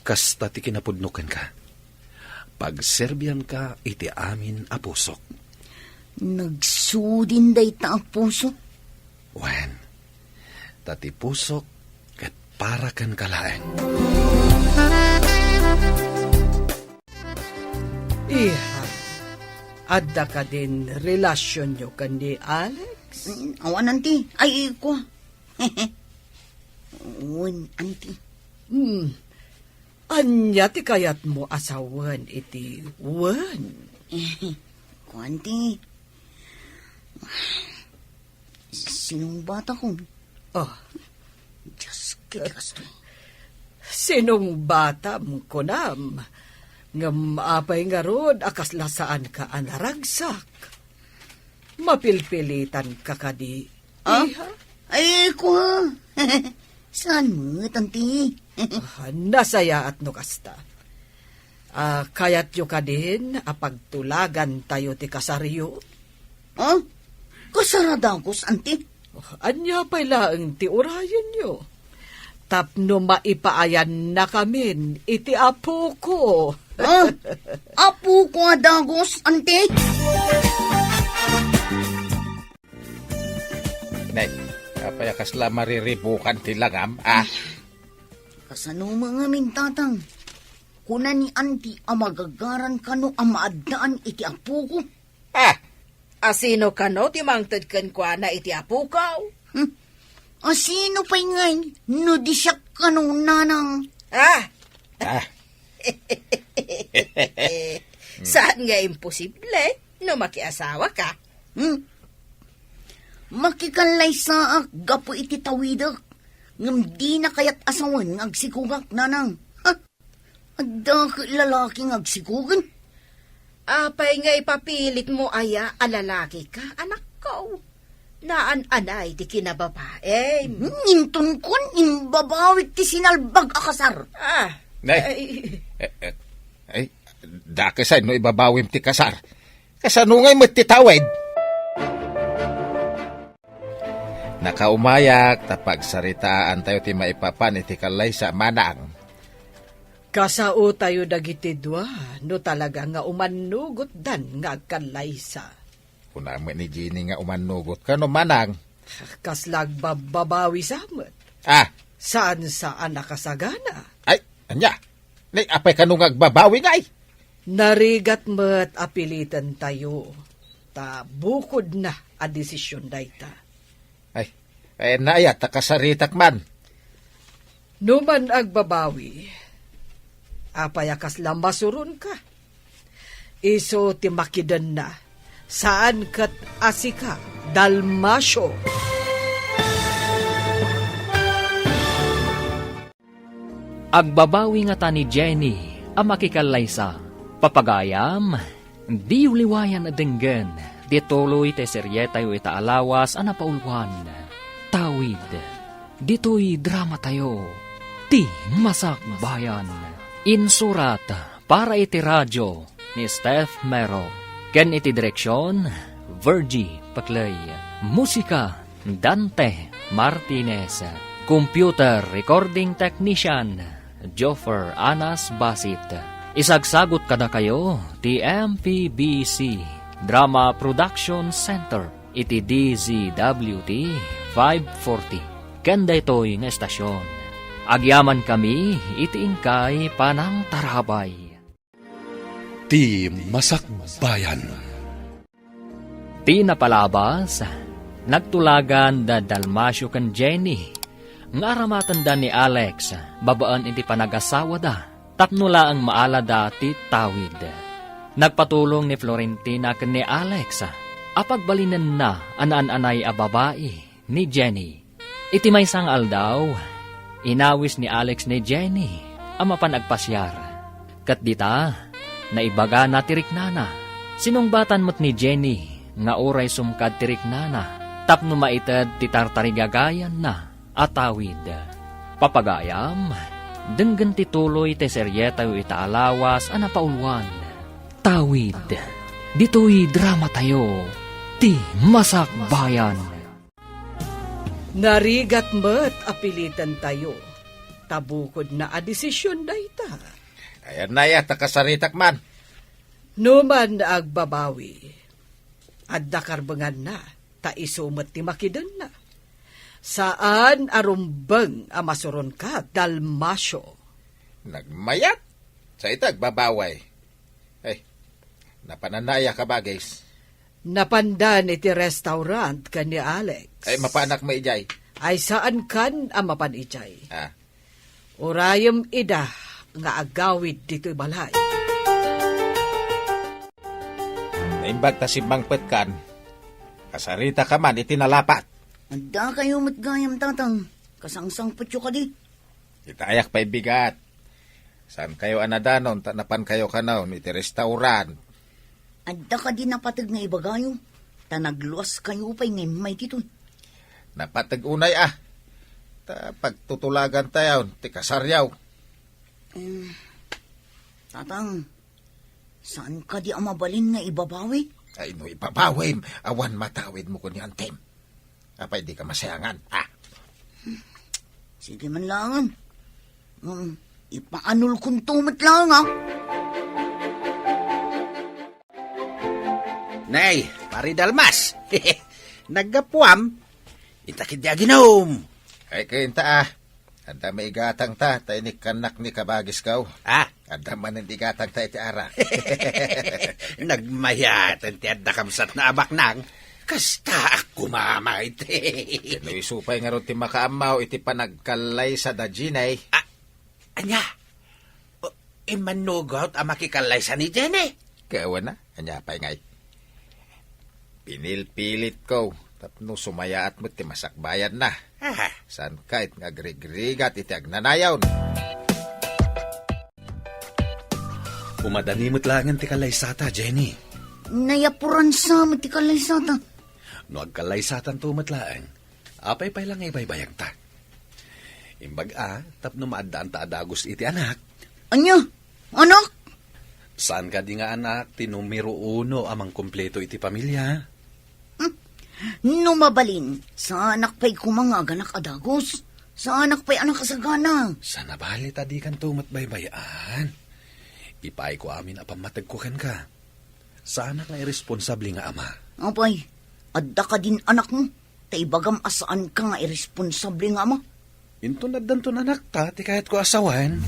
Kasta ti kinapudno kenka. Pagserbianka iti amin a pusok. Nagsudin dayta a puso. Wen, ta ti pusok ket para kenka laeng. Iha, adda kadin relasionyo ken ni Alex? Mm, awan, anti. Ay, kua. Wen, anti. Hmm. Ania ti kayatmo a sawen iti wen? Kua, anti. Sinong batakon? Ah. Dios, ket kastoy. Sinong batam, kunam? Ngem apay ngarud a kasla saanka a naragsak? Mapilpilitanka kadi, Ah? Iha? Ay, kua. Saan met, anti? Ah, nasayaat no kasta. Ah, kayatyo kadin a pagtulagantayo ti kasaryo? Ah? Kasar a dagus, anti? Oh, ania pay laeng ti urayenyo? Tapno maipaayannakamin iti apoko. Ah? Apoko a dagus, anti? Nay, apay a kasla mariribukan ti langam, ah? Kasano ngamin, tatang? Kuna ni anti a magagaran kano a maaddaan iti apoko. Ah! Asino kano ti mangted kenkuana iti apoko? Hmm. Asino pay ngay no di siak kano, nanang? Ah! Ah. Saan nga imposible no makiasawaka? Hmm. Makikallaysaak gapu iti tawidek, ngem dina kayat a sawen nga agsikogak, nanang. Ha? Adda ket lalaki nga agsikog? Apay nga ipapilitmo aya a lalakika, anakko? Naan-anay ti kinababaim. Hmm, intonkon, imbabawik ti sinalbag a kasar. Ah, Nay. Ay. Eh, eh, ay, dakesay no ibabawim ti kasar. Kasano ngay met ti tawid? Nakaumayak ta pagsaritaantayo ti maipapan iti kallaysa, manang. Kasaotayo dagiti dua no talaga nga umannugotdan nga agkallaysa. Kuna met ni Jenny nga umannugot kano, manang. Kasla agbabbabawi sa met. Ah. Saan-saan a kasagana. Ay, ania? Nay, apay kano nga agbabawi ngay? Narigat met a pilitentayo, ta bukodna a desisyon dayta. Ay, ay, naayat ta kasaritak man. No man agbabawi, apay a kasla masuronka? Isu ti makidenna, saan ket a sika, Dalmacio. Agbabawi ngata ni Jenny a makikallaysa. Papagayam, diyo liwayan a denggen ti tuloy ti serietayo ita a lawas a napauluan, Tawid. Ditoy dramatayo, Ti Masakbayan. Insurat para iti radio ni Steph Mero, ken iti direksion, Virgie Paclay. Musika, Dante Martinez. Computer recording technician, Joffer Anas Basit. Isagsagut kadakayo ti M P B C Drama Production Center iti D Z W T five forty. Ken daytoy nga estasion, agyamankami iti inkay panangtarabay. Ti Masakbayan. Ti napalabas, nagtulagan da Dalmacio ken Jenny nga aramatenda ni Alex babaen iti panagasawada tapno laeng maalada ti tawid. Nagpatulong ni Florentina ken ni Alex a pagbalinenna a naan-anay a babai ni Jenny. Iti maysa nga aldaw, inawis ni Alex ni Jenny a mapan agpasiar. Ket dita, naibagana ti riknana. Sinungbatan met ni Jenny nga uray sumkad ti riknana tapno maited ti tartarigagayanna a tawid. Papagayam, denggen ti tuloy ti serietayo ita a lawas a napauluan. Tawid. Ditoy dramatayo, Ti Masakbayan. Narigat met a pilitentayo, ta bukodna a desision dayta. Ayanna aya ta kasaritak man. No man agbabawi, adda karbenganna, ta isu met ti makidenna. Saan a rumbeng a masuronka, Dalmacio. Nagmayat? Sa ita agbabawi. Ay, napananna aya, kabagis? Napandan iti restaurant ken ni Alex. Ay, mapanak met idiay. Ay, saankan a mapan idiay. Ah. Urayem ida nga agawid ditoy balay. Naimbag ta simmangpetkan, kasaritaka man iti nalapat. Adda kayo met gayam, Tatang. Kasangsangpetyo kadi. Itayak pay bigat. Saan kayo a nadanon ta napan kayo kano iti restaurant? Adda kadi napateg nga ibagayo, ta nagluas kayo pay nga immay ditoy. Napateg unay a. Ta pagtutulagan tayo ti kasaryo. Eh, Tatang, saan kadi a mabalin nga ibabawi? Ay, no ibabawim, awan matawid mo kun ni Antem. Apay di ka masayangan, ha? Sige man langan. Um, ipaanol kunto met lang, ha? Nay, Pari Dalmas. Naggapuam? Intak idi aginom. Ay, kayo inta, ah. Adda maigatang ta, ta inikkannak ni kabagis kaw. Ah? Adda manen igatang ta iti arak. Nagmayaten ti adda kabsat na abaknang. Kasta ak kumamay ti. Kano isu pay ngarud ti makaammaw iti panagkallaysa da Jenny. Ah, anya? O, immanugot a makikallaysa ni Jenny? Kawana, anya pay ngay? Pinilpilit ko, tapno sumayaat met ti masakbayan na. Aha. Saan ka it nga agrigrigat iti agnanayon? Umadani met laengen ti kallaysata, Jenny. Nayapuran sa met ti kallaysata. No agkallaysatanto met laeng, apay pay la nga ibaybayagta? Imbag a, tapno maaddaan ta a dagus iti anak. Anya? Anak? Saan kadi nga anak ti numero uno a mangkumpleto iti pamilia? Hmm. No mabalin, saanak pay koma nga aganak a dagus. Saanak pay a nakasagana. Sana bali ta di kanto met baybay-an. Ipaayko amin a pammategko kenka. Saanak nga irresponsable nga ama. Apay, adda kadin anakmo? Ta ibagam a saanka nga irresponsable nga ama. Inton addanton anakta ti kayatko a sawen.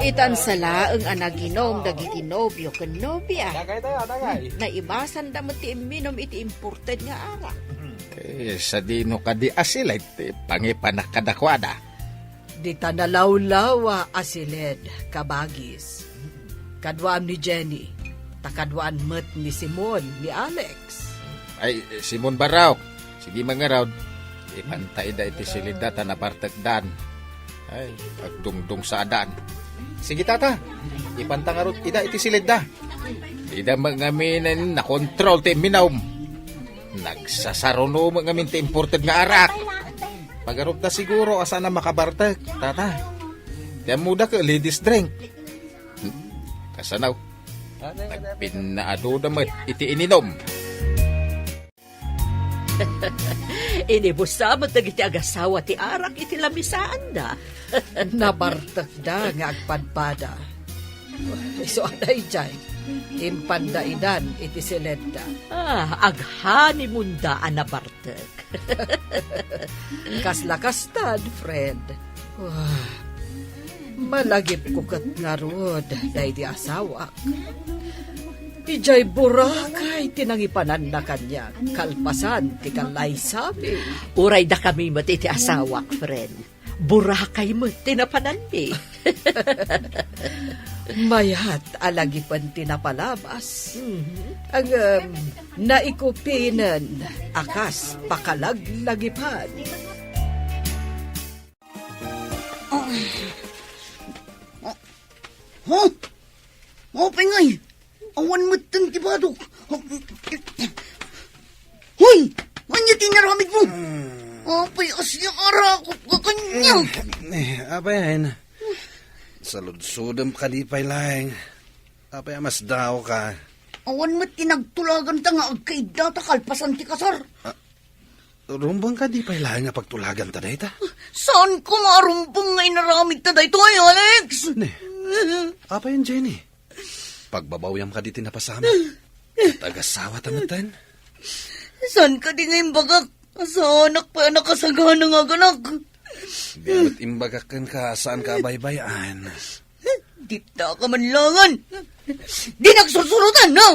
Itan sa laeng a naginom dagiti nobio ken nobia. Dagay tayo, dagay. Naibasanda met ti imminom iti imported nga arak. Eh, sadino kadi a siled ti pangipanak kadakuada? Dita nalawlawa a siled, kabagis. Kaduaam ni Jenny, ta kaduaan met ni Simon, ni Alex. Ay, Simon Barraok, sige mangarod. Ipanta ida iti siledda ta nabartekdan. Ay, agdungdung sa adan. Sige, tata. Ipanta ngarud ida iti siledda. Ida met ngamin nakontrol ti imminom. Nagsasaruno met ngamin ti imported nga arak. Pagarupta siguro a saan a makabartek, tata. Ti ammoda ket ladies drink. Hmm, kasanaw. Nagpinnaadoda met iti ininom. Inibusa met dagiti agasawa ti arak iti lamisaanda. Nabartekda nga agpadpada. Isu a daydiay, impanda idan iti siledda. Ah, aghanimunda a nabartek. Kasla kastan, friend. Wah, malagipko ket ngarud daydi asawak. Idiay Boracay ti nangipananna kaniak, kalpasan ti kallaysami. Uray dakami met iti asawak, friend. Boracay met ti napananmi. Mayat a lagipen ti napalabas. Mhm. Ngem, naikupinen a kas pakalaglagipan. Huh? Apay ngay? Awan metten ti badok. Hoy! Ania ti inaramidmo? Hmm, Apay a siya arakop ka kaniak? Eh, apay, Ain? Saludsodem kadi pay laeng. Apay a masdaawka? Awan met ti nagtulaganta nga agkaiddata kalpasan ti kasar. Ah, rumbeng kadi pay laeng nga pagtulaganta dayta? Saanko nga arumbeng nga inaramidta daytoy, Alex? Ne, apay, Jenny? Pagbabawyam kadi ti napasamak? Ket agasawata metten? Saan kadi nga imbagak? Saanak pay a nakasagana nga aganak. Di met imbagak kenka, saanka a baybay-an. Dita ka manlangan. Di nagsursurutan, no?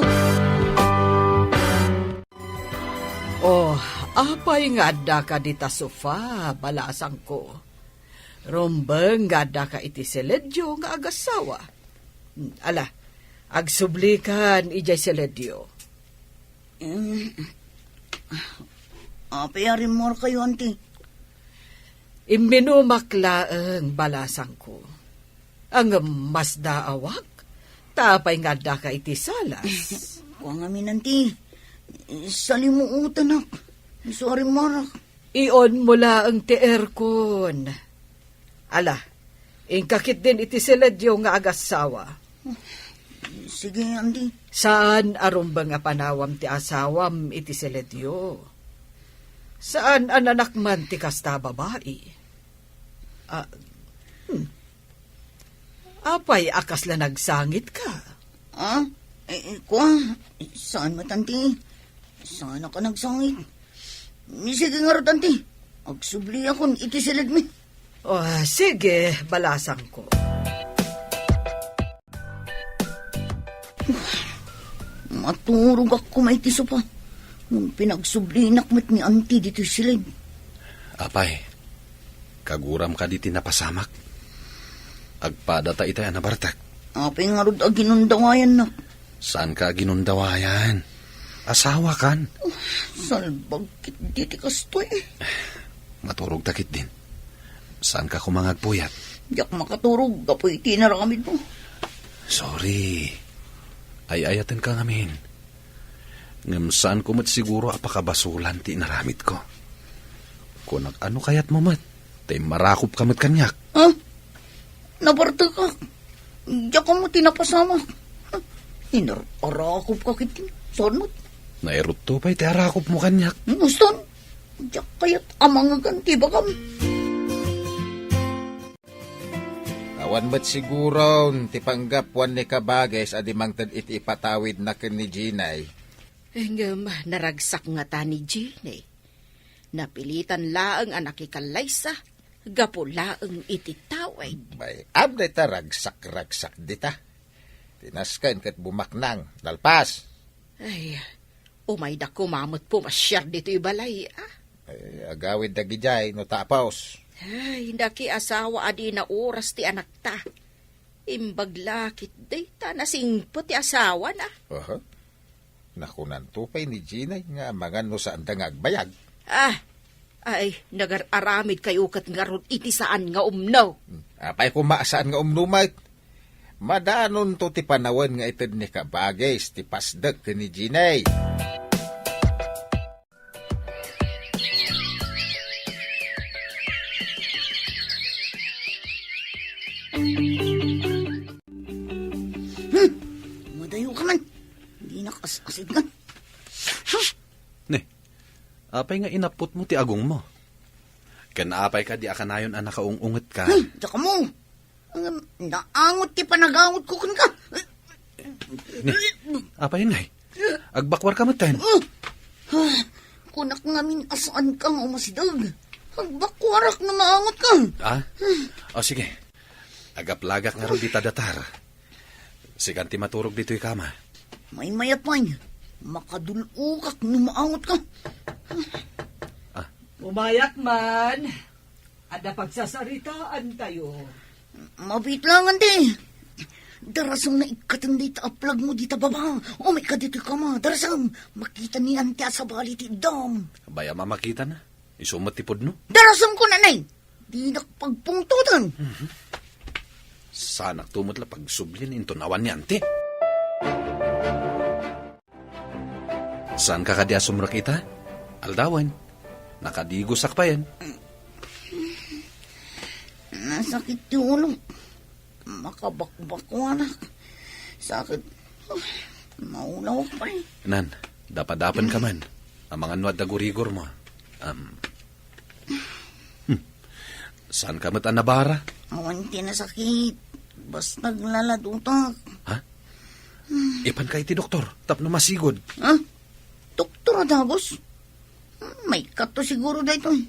Oh, apay nga addaka dita sofa, balasangko? Rumbeng nga addaka iti siledyo nga agasawa. Ala, agsublikan idiay siledyo. Mm. Apay a rimmuarkayo, anti? Imminumak laeng, balasangko. Ngem masdaawak, ta apay nga addaka iti salas? Kua ngamin, anti. Salimuotanak. Isu a rimmuarak. Ionmo laeng ti aircon. Ala, inka ketdin iti siledyo nga agasawa. Sige, anti. Saan a rumbeng a panawam ti asawam iti siledyo. Saan a nanakman ti kasta a babai. Ah, hmm. Apay a kasla nagsangitka? Ah? Eh, eh, kua? Saan met, anti? Saanak a nagsangit. Ni, sige ngarud, anti. Agsubliakon iti siledmi. Oh, sige, balasangko. Maturogak koma iti sofa. Ngem pinagsublinak met ni anti ditoy siled. Apay, kaguram kadi ti napasamak? Agpadata itay a nabartek. Apay ngarud a ginundawayannak? Saanka a ginundawayan? Asawakan. Salbag ketdi ti kastoy. Maturogta ketdin. Saanka koma nga agpuyat? Diak makaturog gapu iti inaramidmo. Sorry. Ay-ayatenka ngamin. Ngem saanko met siguro a pakabasolan ti inaramidko. Kunak, ano kayatmo met? Ta immarakopka met kaniak. Ah? Nabartekak. Diak ammo ti napasamak. Inar-arakopka ketdi. Saan met? Nairutto pay ti arakopmo kaniak. Muston, diak kayat a mangegan ti ibagam. Awan met siguron ti panggapuan ni Kabages a di mangted iti ipatawidna ken ni Jinay. Ngem naragsak ngata ni Jinay. Napilitan laeng a nakikallaysa gapu laeng iti tawid. Bay-am dayta ragsak-ragsak dita. Ti nasken ket bumaknang, nalpas. Ay, umayda koma met pumasiar ditoy balay, a. Ay, agawid dagidiay no tapos. Ay, nakiasawa a di naoras ti anakta. Imbag la ketdi ta nasingpet ti asawana. Aha. Nakunanto pay ni Jinay nga amangan no saanda nga agbayag. Ah, ay, nagar-aramidkayo ket ngarud iti saan nga umno. Hmm, apay koma a saan nga umno met? Madanonto ti panawen nga ited ni Kabages ti pasdek ken ni Jinay. Hmm, madayo ka man. Dinak as-asidngan. Hmm. Ne, apay nga inapputmo ti agongmo? Ken apay kadi a kanayon a nakaung-ungetka? Hmm, diak ammo. Ngem naangot ti panagangotko kenka. Ne, apay ngay? Agbakuarka metten? Ah, kunak ngamin a saanka nga umasideg. Agbakuarak no naangotka. Ah? O, sige. Agaplagak ngarud dita datar. Sikan ti maturog ditoy kama. Maymayat pay. Makadul-okak no maangotka. Ah. Umayak man. Adda pagsasaritaantayo. Mabiit lang, anti. Darasem nga ikkaten dayta a plagmo dita baba. Umayka ditoy kama, darasem. Makita ni anti a sabali ti iddam. Bay-am a makitana. Isu met ti pudno. Darasem ko, nanay. Dinak pagpungtoten. Mhm. Saanakto met la pagsublien inton awan ni anti. Saanka kadi a sumrek ita? Aldawen. Nakadigosak payen. Nasakit ti ulo. Makabakbakuanak. Sakit. Maulawak pay. Nan, dapadapen ka man. Amangan no adda gurigor mo. Um, hmm. Saan ka met a nabara? Awan ti nasakit. Basta aglaladotak. Ha? Ipan ka iti doktor, tapno masigud. Ha? Doktor a dagus? Maikkato siguro daytoy.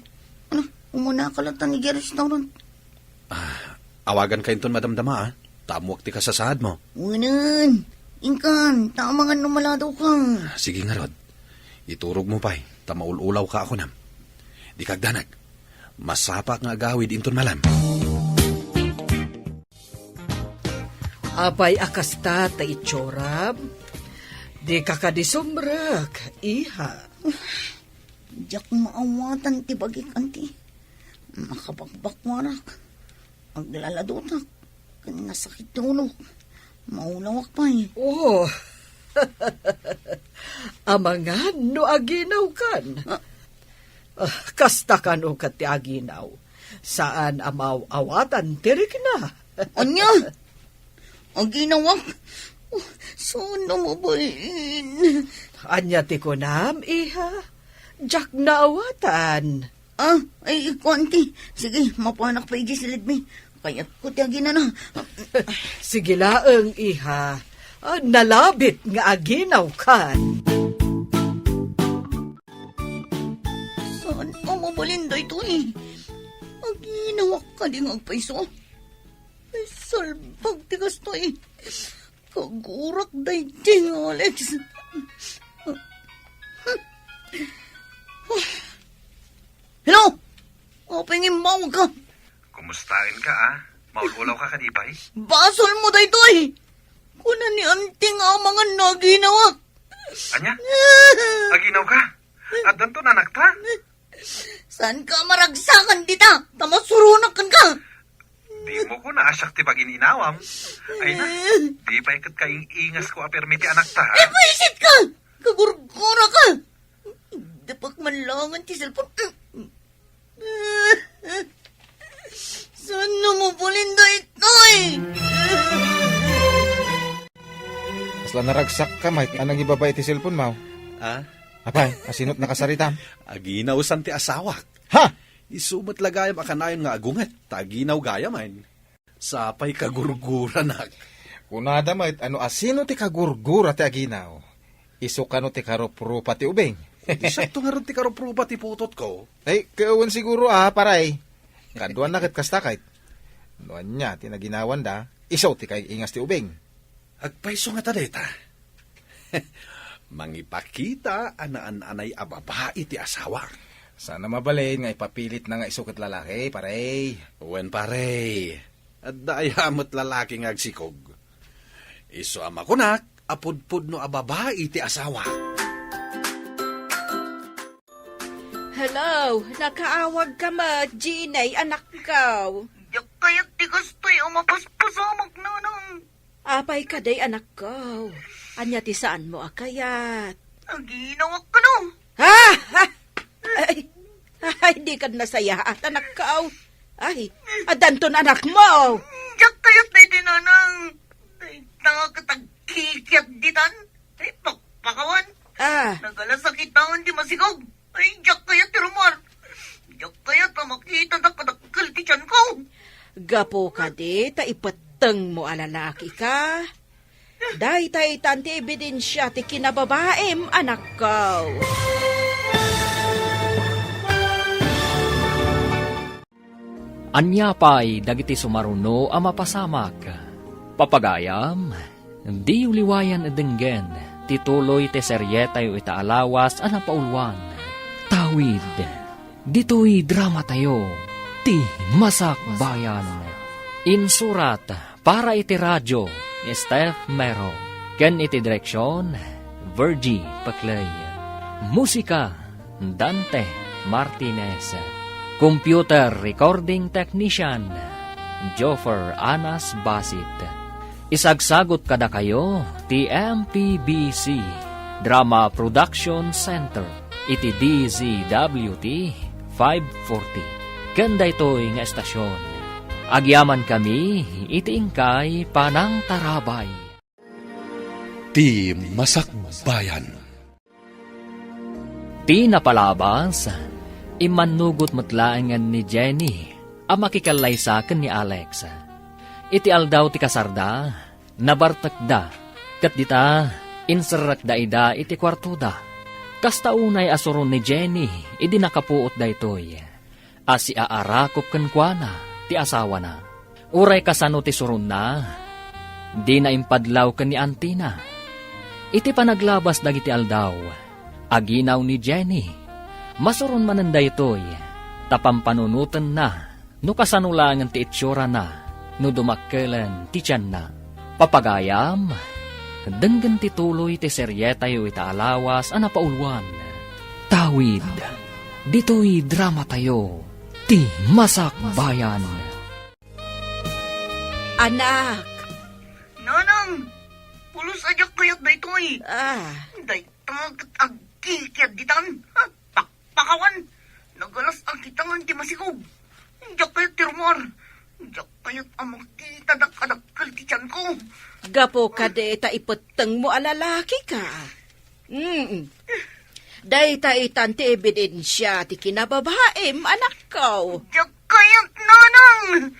Ano, umuna ka latta idiay restaurant. Ah, awagan ka inton madamdama, ah. Ta ammoak ti kasasaad mo. Unan, inkan, ta amangan no maladaw ka. Sige ngarud. Iturog mo pay, ta maul-ulaw ka a kunam. Di ka agdanag. Masapa nga agawid inton malam. Apay a kasta ta itsuram? Di ka kadi sumrek, iha. Diak maawatan ti bagik, anti. Makabakbakwarak. Aglaladotak. Ken nasakit ti ulok. Maulawak pay. Oh. Amangan no aginawkan. Ah. Ah, kasta kano ket ti aginaw. Saan a maaw-awatan ti rikna. Ania? Aginawak? Oh, saan a mabalin? Ania ti kunam, iha? Diak naawatan. Ah, ay, kuan ti. Sige, mapanak pa iti silidmi. Kayatko ti aginana. Sige laeng, iha. Ah, nalabit nga aginawkan. Saan a mabalin daytoy? Aginawak kadi nga agpayso? Ay, salbag ti kastoy. Kagurak daydi nga Alex. Hello? Apay nga immawag ka? Kumustaen ka, ah? Maul-ulaw ka kadi pay? Basol mo daytoy! Kuna ni Auntie nga amangan no aginawak. Ania? Aginaw ka? Addanto nanakta? Saan ka maragsakan dita? Ta masuronak kenka. Di mo ko naasiak ti pagin-inawam. Ay na, di pay ket kaing-ingas ko a permi ti anakta, ha? Eh, buisit ka! Kagurgura ka! Dapak man langan ti cellphone. Saan mo pulin daytoy? Kasla naragsak ka, Mike. Anang ibaba iti cellphone mo? Ah? Apay, asino't nakasaritam? Aginaw san ti asawak. Ha? Isu met la gayam a kanayon nga agunget, ta aginaw gayam, ay. Sapay kagurguranak. Kunada met, ano asino ti kagurgura ti aginaw? Isu kano ti karuprupa ti ubing? Di siakto ngarud ti karuprupa ti putotko. Ay, kawan siguro, ah, paray. Kaduan na ket kasta kayt. No ania ti naginawanda, isu ti kaing-ingas ti ubing. Agpayso ngata dayta. Mangipakita a naan-anay a babai ti asawa. Saan a mabalin nga ipapilitna nga isu ket lalaki, pare. Wen, pare. Adda aya met lalaki nga agsikog. Isu a makunak a pudpudno a babai ti asawa. Hello, nakaawag ka met, Jeannie, anakko. Diak kayat ti kastoy a mapaspasamak, nanang. Apay kadi, anakko? Ania ti saanmo a kayat? Aginawak kano. Ah! Ah! Ay, ay, di kad nasayaat, anakko. Ay, addanton anakmo. Diak kayat daydi, nanang. Dayta ket agkikiat ditan. Ay, pakpakawan. Ah. Nagalasakitan ti masikog. Ay, diak kayat ti rummuar. Diak kayat a makita dakdakkel ti tianko. Gapu kadi ta ipettengmo a lalaki ka. Daytaytan ti ebidensia ti kinababaim, anakko. Ania pay dagiti sumaruno a mapasamak? Papagayam, diyo liwayan a denggen ti tuloy ti serietayo ita a lawas a napauluan. Tawid, ditoy dramatayo, ti Masakbayan. Insurat para iti radio ni Steph Mero, ken iti direksion, Virgie Paclay. Musika, Dante Martinez. Computer Recording Technician, Joffer Anas Basit. Isagsagut kadakayo ti M P B C Drama Production Center iti D Z W T five forty. Ken daytoy nga estasion, agyamankami iti inkay panangtarabay. Ti Masakbayan. Ti napalabas, immannugot met laengen ni Jenny a makikallaysa ken ni Alex. Iti aldaw ti kasarda, nabartekda, ket dita, inserrekda ida iti kuartoda. Kasta unay a suron ni Jenny idi nakapuot daytoy a siaarakop kenkuana ti asawana. Uray kasano ti suronna, dina impadlaw ken ni antina. Iti panaglabas dagiti aldaw, aginaw ni Jenny. Masuron manen daytoy, ta pampanunotenna no kasano laengen ti itsura na no dumakkelen ti tianna. Papagayam, denggen ti tuloy ti serietayo ita a lawas a napauluan. Tawid, ditoy dramatayo, Ti Masakbayan. Anak! Nanang! Pulos a diak kayat daytoy! Ah. Dayta ket agkikiad ditan! Ha? Pakpakawan! Nagalas a kitangan ti masikog! Diak kayat ti rummuar! Diak kayat a makitadak a dakkel ti tianko! Gapu kadi ta ipettengmo a lalaki ka. Mm. Dayta itan ti ebidensia ti kinababaim, anakko. Diak kayat, nanang!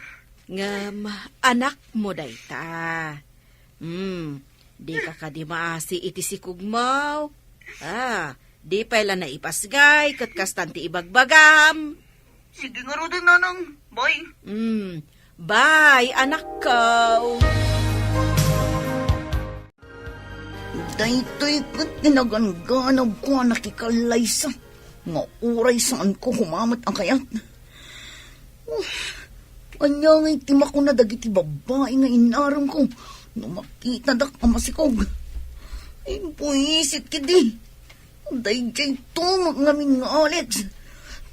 Ngem, anakmo dayta. Hmm, dika kadi maasi iti sikogmo? Ah, di pay la naipasngay ket kastan ti ibagbagam. Sige ngaruden, nanang. Bye. Hmm, bye, anakko. Daytoy ket ti naganganabko a nakikallaysa nga uray saanko kumamet a kayat. Ania ngay ti makuna dagiti babbai nga inaremko no makitadak a masikog? Imbuisit ketdi. Daydiay tumeng ngamin nga Alex.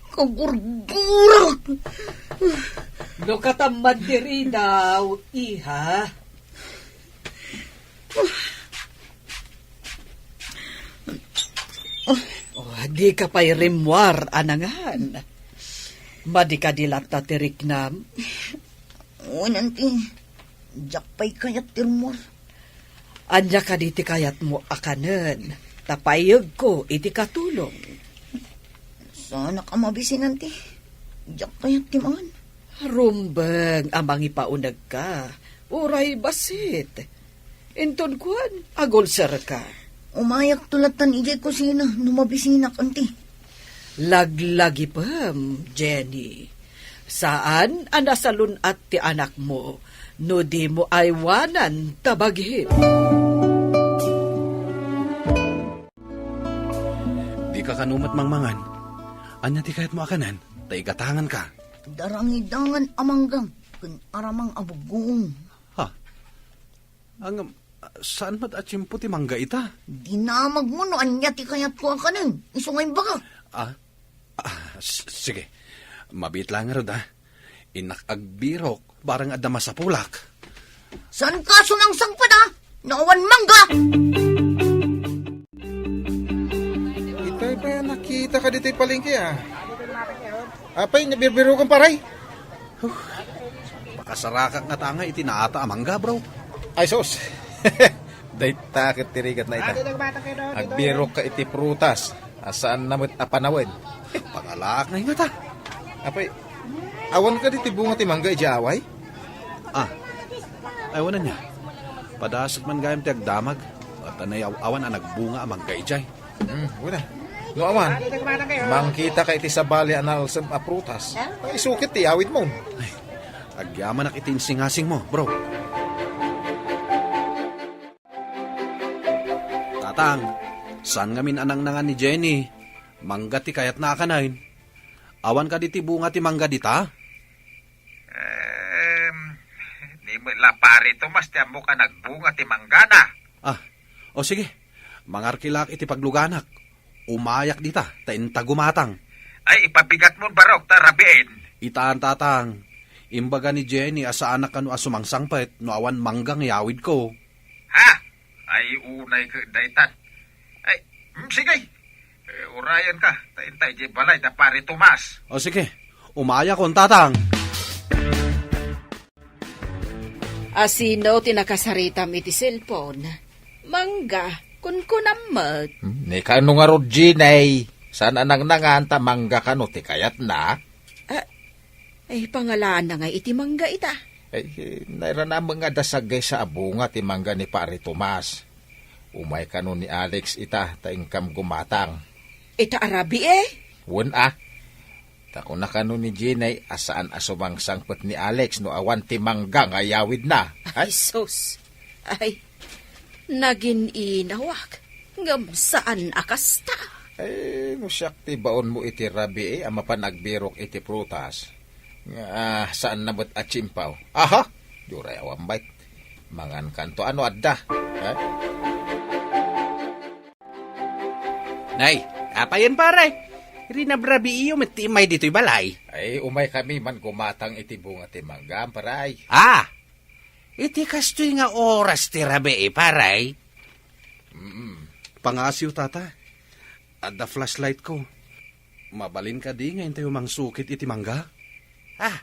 Kagurgurak. No katamman ti ridaw, iha. Oh, dika pay rimmuar a nangan. Madi kadi latta ti riknam? Wen, anti, diak pay kayat ti rummuar. Ania kadi ti kayatmo a kanen? Ta payegko iti katulong. Saanak a mabisin, anti. Diak kayat ti mangan. Rumbeng a mangipaunegka, uray bassit. Inton kuan, agulserka. Umayakto lattan idiay kusina no mabisinak, anti. Laglagipem, Jenny. Saan a nasalun-at ti anakmo no dimo aywanan ta bagim. Dika kano met mangmangan. Ania ti kayatmo a kanen? Ta igatanganka. Darangidangan a mangga ken aramang a bugong. Ha? Ngem, saan met a tiempo ti mangga ita? Dinamagmo no ania ti kayatko a kanen, isu nga imbagak. Ah? Ah, s-, sige. Mabiit laeng ngarud, ah. Innak agbirok, barang adda masapulak. Saanka sumangsangpet, ah? No awan mangga! Itay pay a nakitaka ditoy palengke, ah. Apay, nabirbirokan, paray? Huh. Pakasarakak ngata ngay iti naata a mangga, bro. Ay, sus. Dayta ket ti rigat na ita. Agbirokka iti prutas a saanna met a panawen. Pangalaak ngay ngata. Apay, awan kadi ti bunga ti mangga idiay away? Ah, ay, awan ania. Padasek man gayam ti agdamag. Ta nayaw-awan a nagbunga a mangga idiay. Hmm, wen a. No awan, mangkitaka iti sabali a nalsem a prutas. Ay, isukit ti awidmo. Ay, agyamanak iti insingasingmo, bro. Tatang, saan ngamin a nangnangan ni Jenny? Mangga ti kayatna a kanen. Awan kadi ti bunga ti mangga dita? Em, di met la pare Tomas ti ammok a nagbunga ti manggana. Ah, o sige. Mangarkilaak iti pagluganak. Umayak dita, ta inta gumatang. Ay, ipabigatmon, barok, ta rabiin. Itan, tatang. Imbaga ni Jenny a saanak kano a sumangsangpet no awan mangga nga iyawidko. Ha? Ay, unay ket daytan. Ay, mm, sige. Urayenka, ta intay di balay da Pare Tomas. O sige, umayakon, Tatang. Asino ti nakasaritam iti cellphone? Mangga, kunkunam met. Hmm, ni kano ngarud, Jenny? Saan a nangnangan ta mangga kano ti kayatna? Ah, ay, pangalaanna nga iti mangga ita? Ay, nairana met nga adda saggaysa a bunga ti mangga ni Pare Tomas. Umay kano ni Alex ita, ta inkam gumatang. Ita a rabii, eh? Wen a. Ta kuna kano ni Jenny a saan a sumangsangpet ni Alex no awan ti mangga nga iyawidna. Ay, sus. Ay, nagin-inawak. Ngem saan a kasta. Ay, no siak ti baonmo iti rabii a mapan agbirok iti prutas, nga, ah, saanna met a tsimpaw. Aha! Diyo ray awan bay. Mangankanto ano adda. Eh? Nay, apayen, pare? Rinabrabiiyo met ti immay ditoy balay. Ay, umay kami man gumatang iti bunga ti mangga, pare. Ah! Iti kastoy nga oras ti rabii, pare? Mm. Pangasiw, tata. Adda flashlight ko. Mabalin kadi nga intayo mangsukit iti mangga? Ah,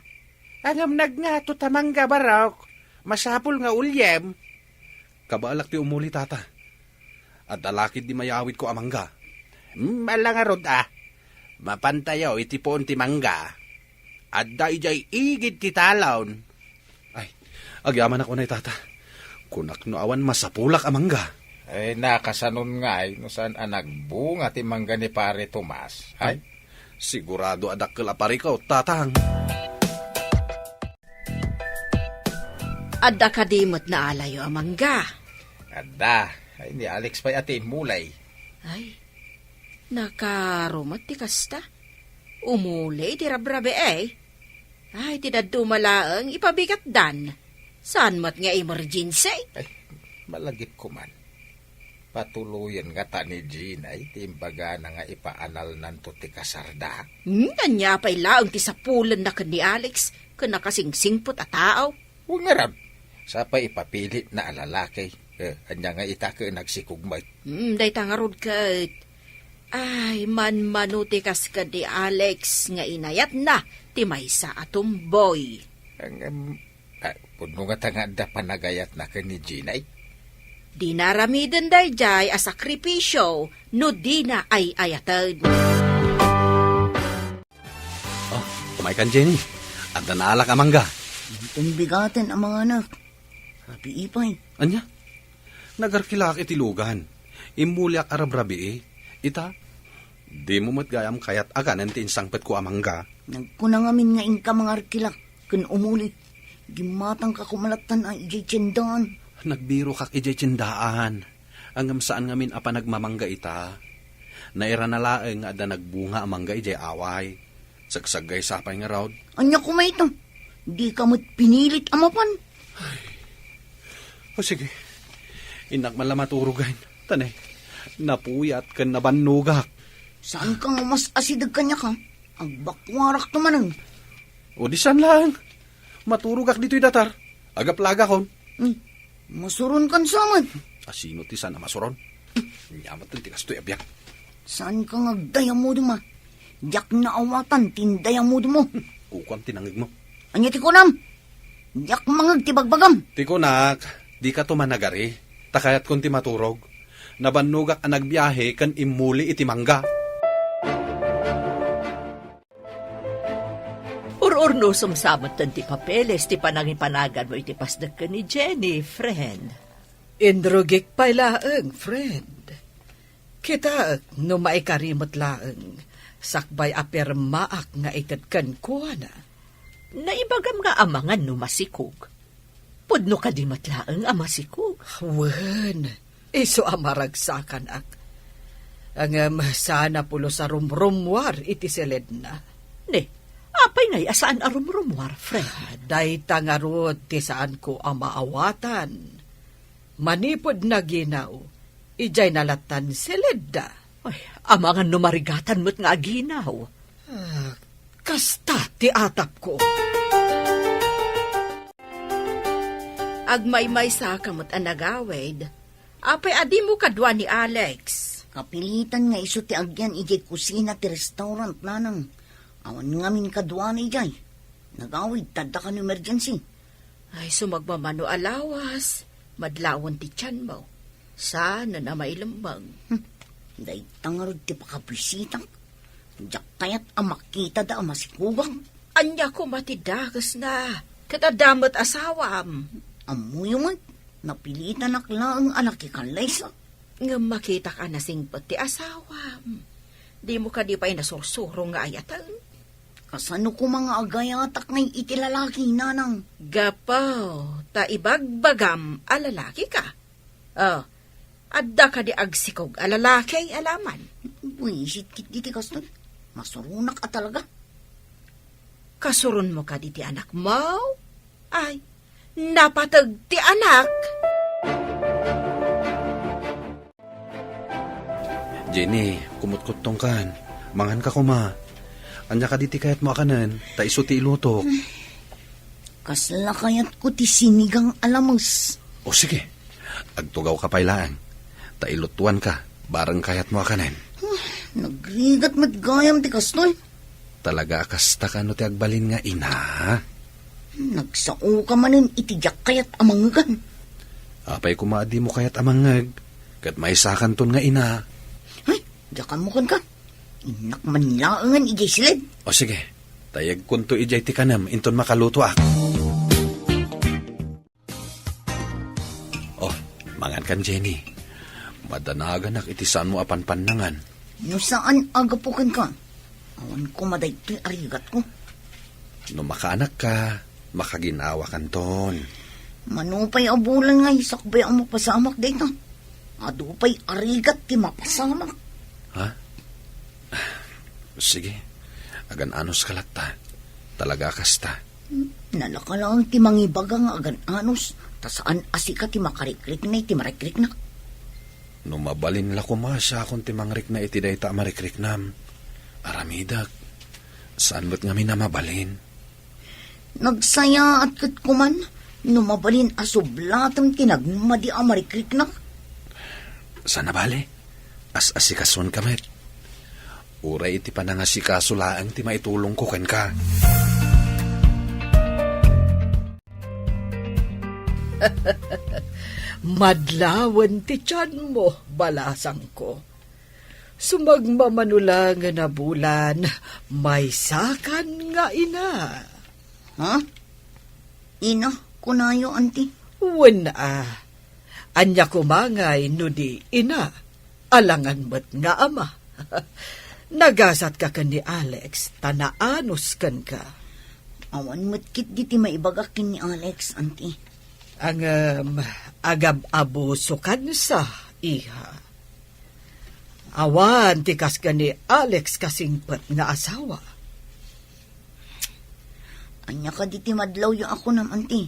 angam nagngato ta mangga, barok. Masapul nga uliem. Kabaelak ti umuli, tata. Adda lakid di mayawidko a mangga. Hmm, ala ngarud, ah. Mapantayo iti puon ti mangga. Adda idiay igid ti talon. Ay, agyamanak unay, tata. Kunak no awan masapulak a mangga. Ay, nakasanon ngay no saan a nagbunga ti mangga ni Pare Tomas. Ay? Ay, sigurado a dakkel a parikaw, tatang. Adda kadi met naalayo a mangga? Adda. Ay, ni Alex pay a ti immuli. Ay, nakarumet ti kasta. Umuli ti rabrabii, eh. Ay, ti dadduma laeng ipabigatdan. Saan met nga emergency? Ay, malagipko man. Patuloyen ngata ni Jenny ti imbagana nga ipaanalnanto ti kasarda. Hmm, ania pay laeng ti sapulenna ken ni Alex ken nakasingsingpet a tao? Wen ngarud, sapay ipapilitna a lalaki. Eh, ania nga ita ket nagsikog met? Hmm, dayta ngarud ket. Ay, manmano ti kas ken ni Alex nga inayatna ti maysa a tomboy. Ang, em, ah, pudno ngata nga adda panagayatna ken ni Jenny. Dina aramiden daydiay a sakripisio no dina ay-ayaten. Oh, umaykan, Jenny. Adda naalak a mangga. Inton bigaten a manganak. Rabii pay. Ania? Nagarkilak iti lugan. Immuliak a rabrabii. Ita, dimo met gayam kayat aganen ti insangpetko a mangga. Nagkuna ngamin nga inka mangarkilak ken umuli. Gimmatangka koma lattan a idiay tiendaan. Nagbirokak idiay tiendaan. Ngem saan ngamin a panagmamangga ita. Nairana laeng nga adda nagbunga a mangga idiay away. Sagsaggaysa pay ngarud. Ania koma ita? Dika met pinilit a mapan. O sige. Innak man la maturogen. Ta ne, napuyat ken nabannogak. Saanka nga mas asideg kaniak, a? Agbakuarakto manen. O di saan laeng. Maturogak ditoy datar. Agaplagakon. Hmm. Masuronkan sa met. Asino ti saan a masuron? Ania met ti kastoy a biag? Saanka nga agdayamudem, a? Diak naawatan ti indayamudemmo. Kukuam ti nangngegmo. Ania ti kunam? Diak mangngeg ti bagbagam. Ti kunak, dikato managari. Ta kayatkon ti maturog. Nabannogak a nagbiahe ken immuli iti mangga. Ur-urnusom sa metten ti papeles ti panangipanaganmo iti pasdek ken ni Jenny, friend. Inrugik pay laeng, friend. Kitaek no maikari met laeng, sakbay a pirmaak nga ited kenkuana. Naibagam nga amangan no masikog. Pudno kadi met laeng a masikog? Wen, isu a maragsakanak. Ngem saan a pulos a rumrummuar iti siledna. Ne, apay ngay a saan a rumrummuar, friend? Dayta ngarud ti saanko a maawatan. Manipud naginaw, idiay nalattan siledda. Ay, amangan no marigatan met nga aginaw. Ah, kasta ti atapko. Agmaymaysa ka met a nagawid. Apay a dimo kadua ni Alex? Napilitan nga isu ti agyan idiay kusina ti restaurant, nanang. Awan ngamin kaduana idiay. Nagawid, tadda kan emergency. Ay, sumagmamano a lawas, madlawen ti tianmo. Saan a mailemmeng. Hmm. Dayta ngarud ti pakabisitak. Diak kayat a makitada a masikugak. Ania koma ti dakesna? Ket adda met asawam. Ammoyo met, napilitanak laeng a nakikallaysa. Ngem makitak a nasingpet ti asawam. Dimo kadi pay nasursuro nga ayaten? Kasano koma nga agayatak ngay iti lalaki, nanang? Gapu ta ibagbagam a lalaki ka. Oh, adda kadi agsikog a lalaki a laman? Buisit ketdi ti kastoy. Masuronak a talaga. Kasuronmo kadi ti anakmo? Ay, napateg ti anak. Jenny, kumutkuttongkan. Manganka koma. Ania kadi ti kayatmo a kanen? Ta isu ti ilutok. Kasla kayatko ti sinigang a lames. O sige, agtugawka pay laeng. Ta ilutuanka, bareng kayatmo a kanen. Nagrigat met gayam ti kastoy. Talaga a kasta kano ti agbalin nga ina? Nagsaoka manen iti diak kayat a mangngegan. Apay koma a dimo kayat a mangngeg, ket maysakanton nga ina. Ay, diak ammo kenka. Innak man laengen idiay siled. O sige, tayegkonto idiay ti kanem inton makalutoak. Oh, mangankan, Jenny. Madanaganak iti saanmo a panpannangan. No saan a gapu kenka, awan koma daytoy a rigatko. No makaanakka, makaginawakanton. Mano pay a bulan nga isakbay a mapasamak dayta. Adu pay a rigat ti mapasamak. Ha? Sige, agan-anos ka latta. Talaga a kasta. Nalaka laeng ti mangibaga nga agan-anos, ta saan a sika ti makarikrikna iti marikriknak. No mabalin la koma siakon ti mangrikna iti dayta a marikriknam, aramidek. Saan met ngamin a mabalin. Nagsayaat ket koman no mabalin a sublatem ti nagmadi a marikriknak. Saan a bale, as-asikasuenka met. Uray iti panangasikaso laeng ti maitulongko kenka. Madlawen ti tianmo, balasangko. Sumagmamano laengen a bulan, maysakan nga ina. Ha? Ina, kunayo, anti? Wen a. Ania koma ngay no di ina? Alangan met nga ama. Nagasatka ken ni Alex, ta naanos kenka. Awan met ketdi ti maibagak ken ni Alex, anti. Ngem, agab-abusokansa, iha. Awan ti kas ken ni Alex kasingpet nga asawa. Ania kadi ti madlawyo a kunam, anti?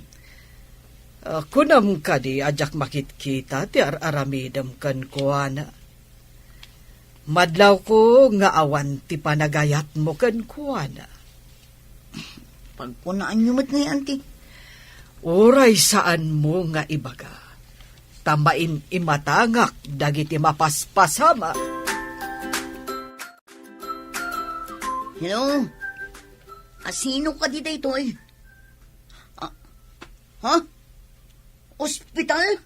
Ah, kunam kadi a diak makitkita ti ar-aramidem kenkuana? Madlawko nga awan ti panagayatmo kenkuana. Pagkunaanyo met ngay, anti? Uray saanmo nga ibaga, ta maim-imatangak dagiti mapaspasamak. Hello? Asino kadi daytoy? Ah, ha? Ospital?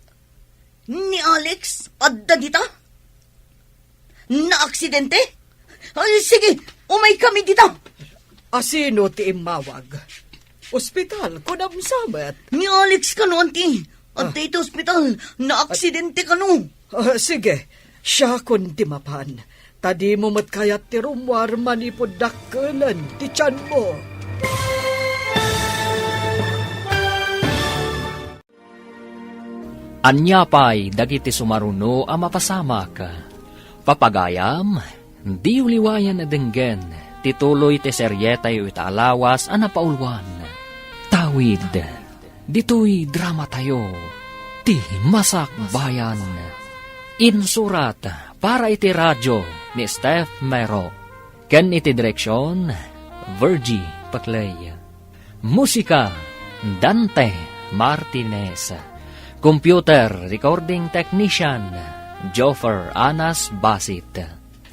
Ni Alex? Adda dita? Naaksidente? Ay, sige, umay kami dita. Asino ti immawag? Ospital, kunam sa met. Ni Alex kano, anti. Adda iti ospital, naaksidente kano. Ah, sige, siakon ti mapan. Ta dimo met kayat ti rummuar manipud dakkelen ti tianmo. Ania pay dagiti sumaruno a mapasamak? Papagayam, diyo liwayan a denggen ti tuloy ti serietayo ita a lawas a napauluan. Tawid, ditoy dramatayo, ti Masakbayan. Insurat para iti radio ni Steph Mero. Ken iti direksion, Virgie Paclay. Musika, Dante Martinez. Computer recording technician, Joffer Anas Basit.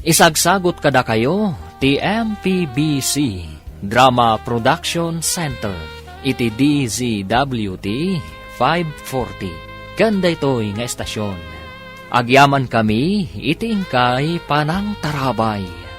Isagsagot kadakayo ti M P B C Drama Production Center iti D Z W T five forty ken daytoy nga estasyon. Agyamankami iti inkay panangtarabay.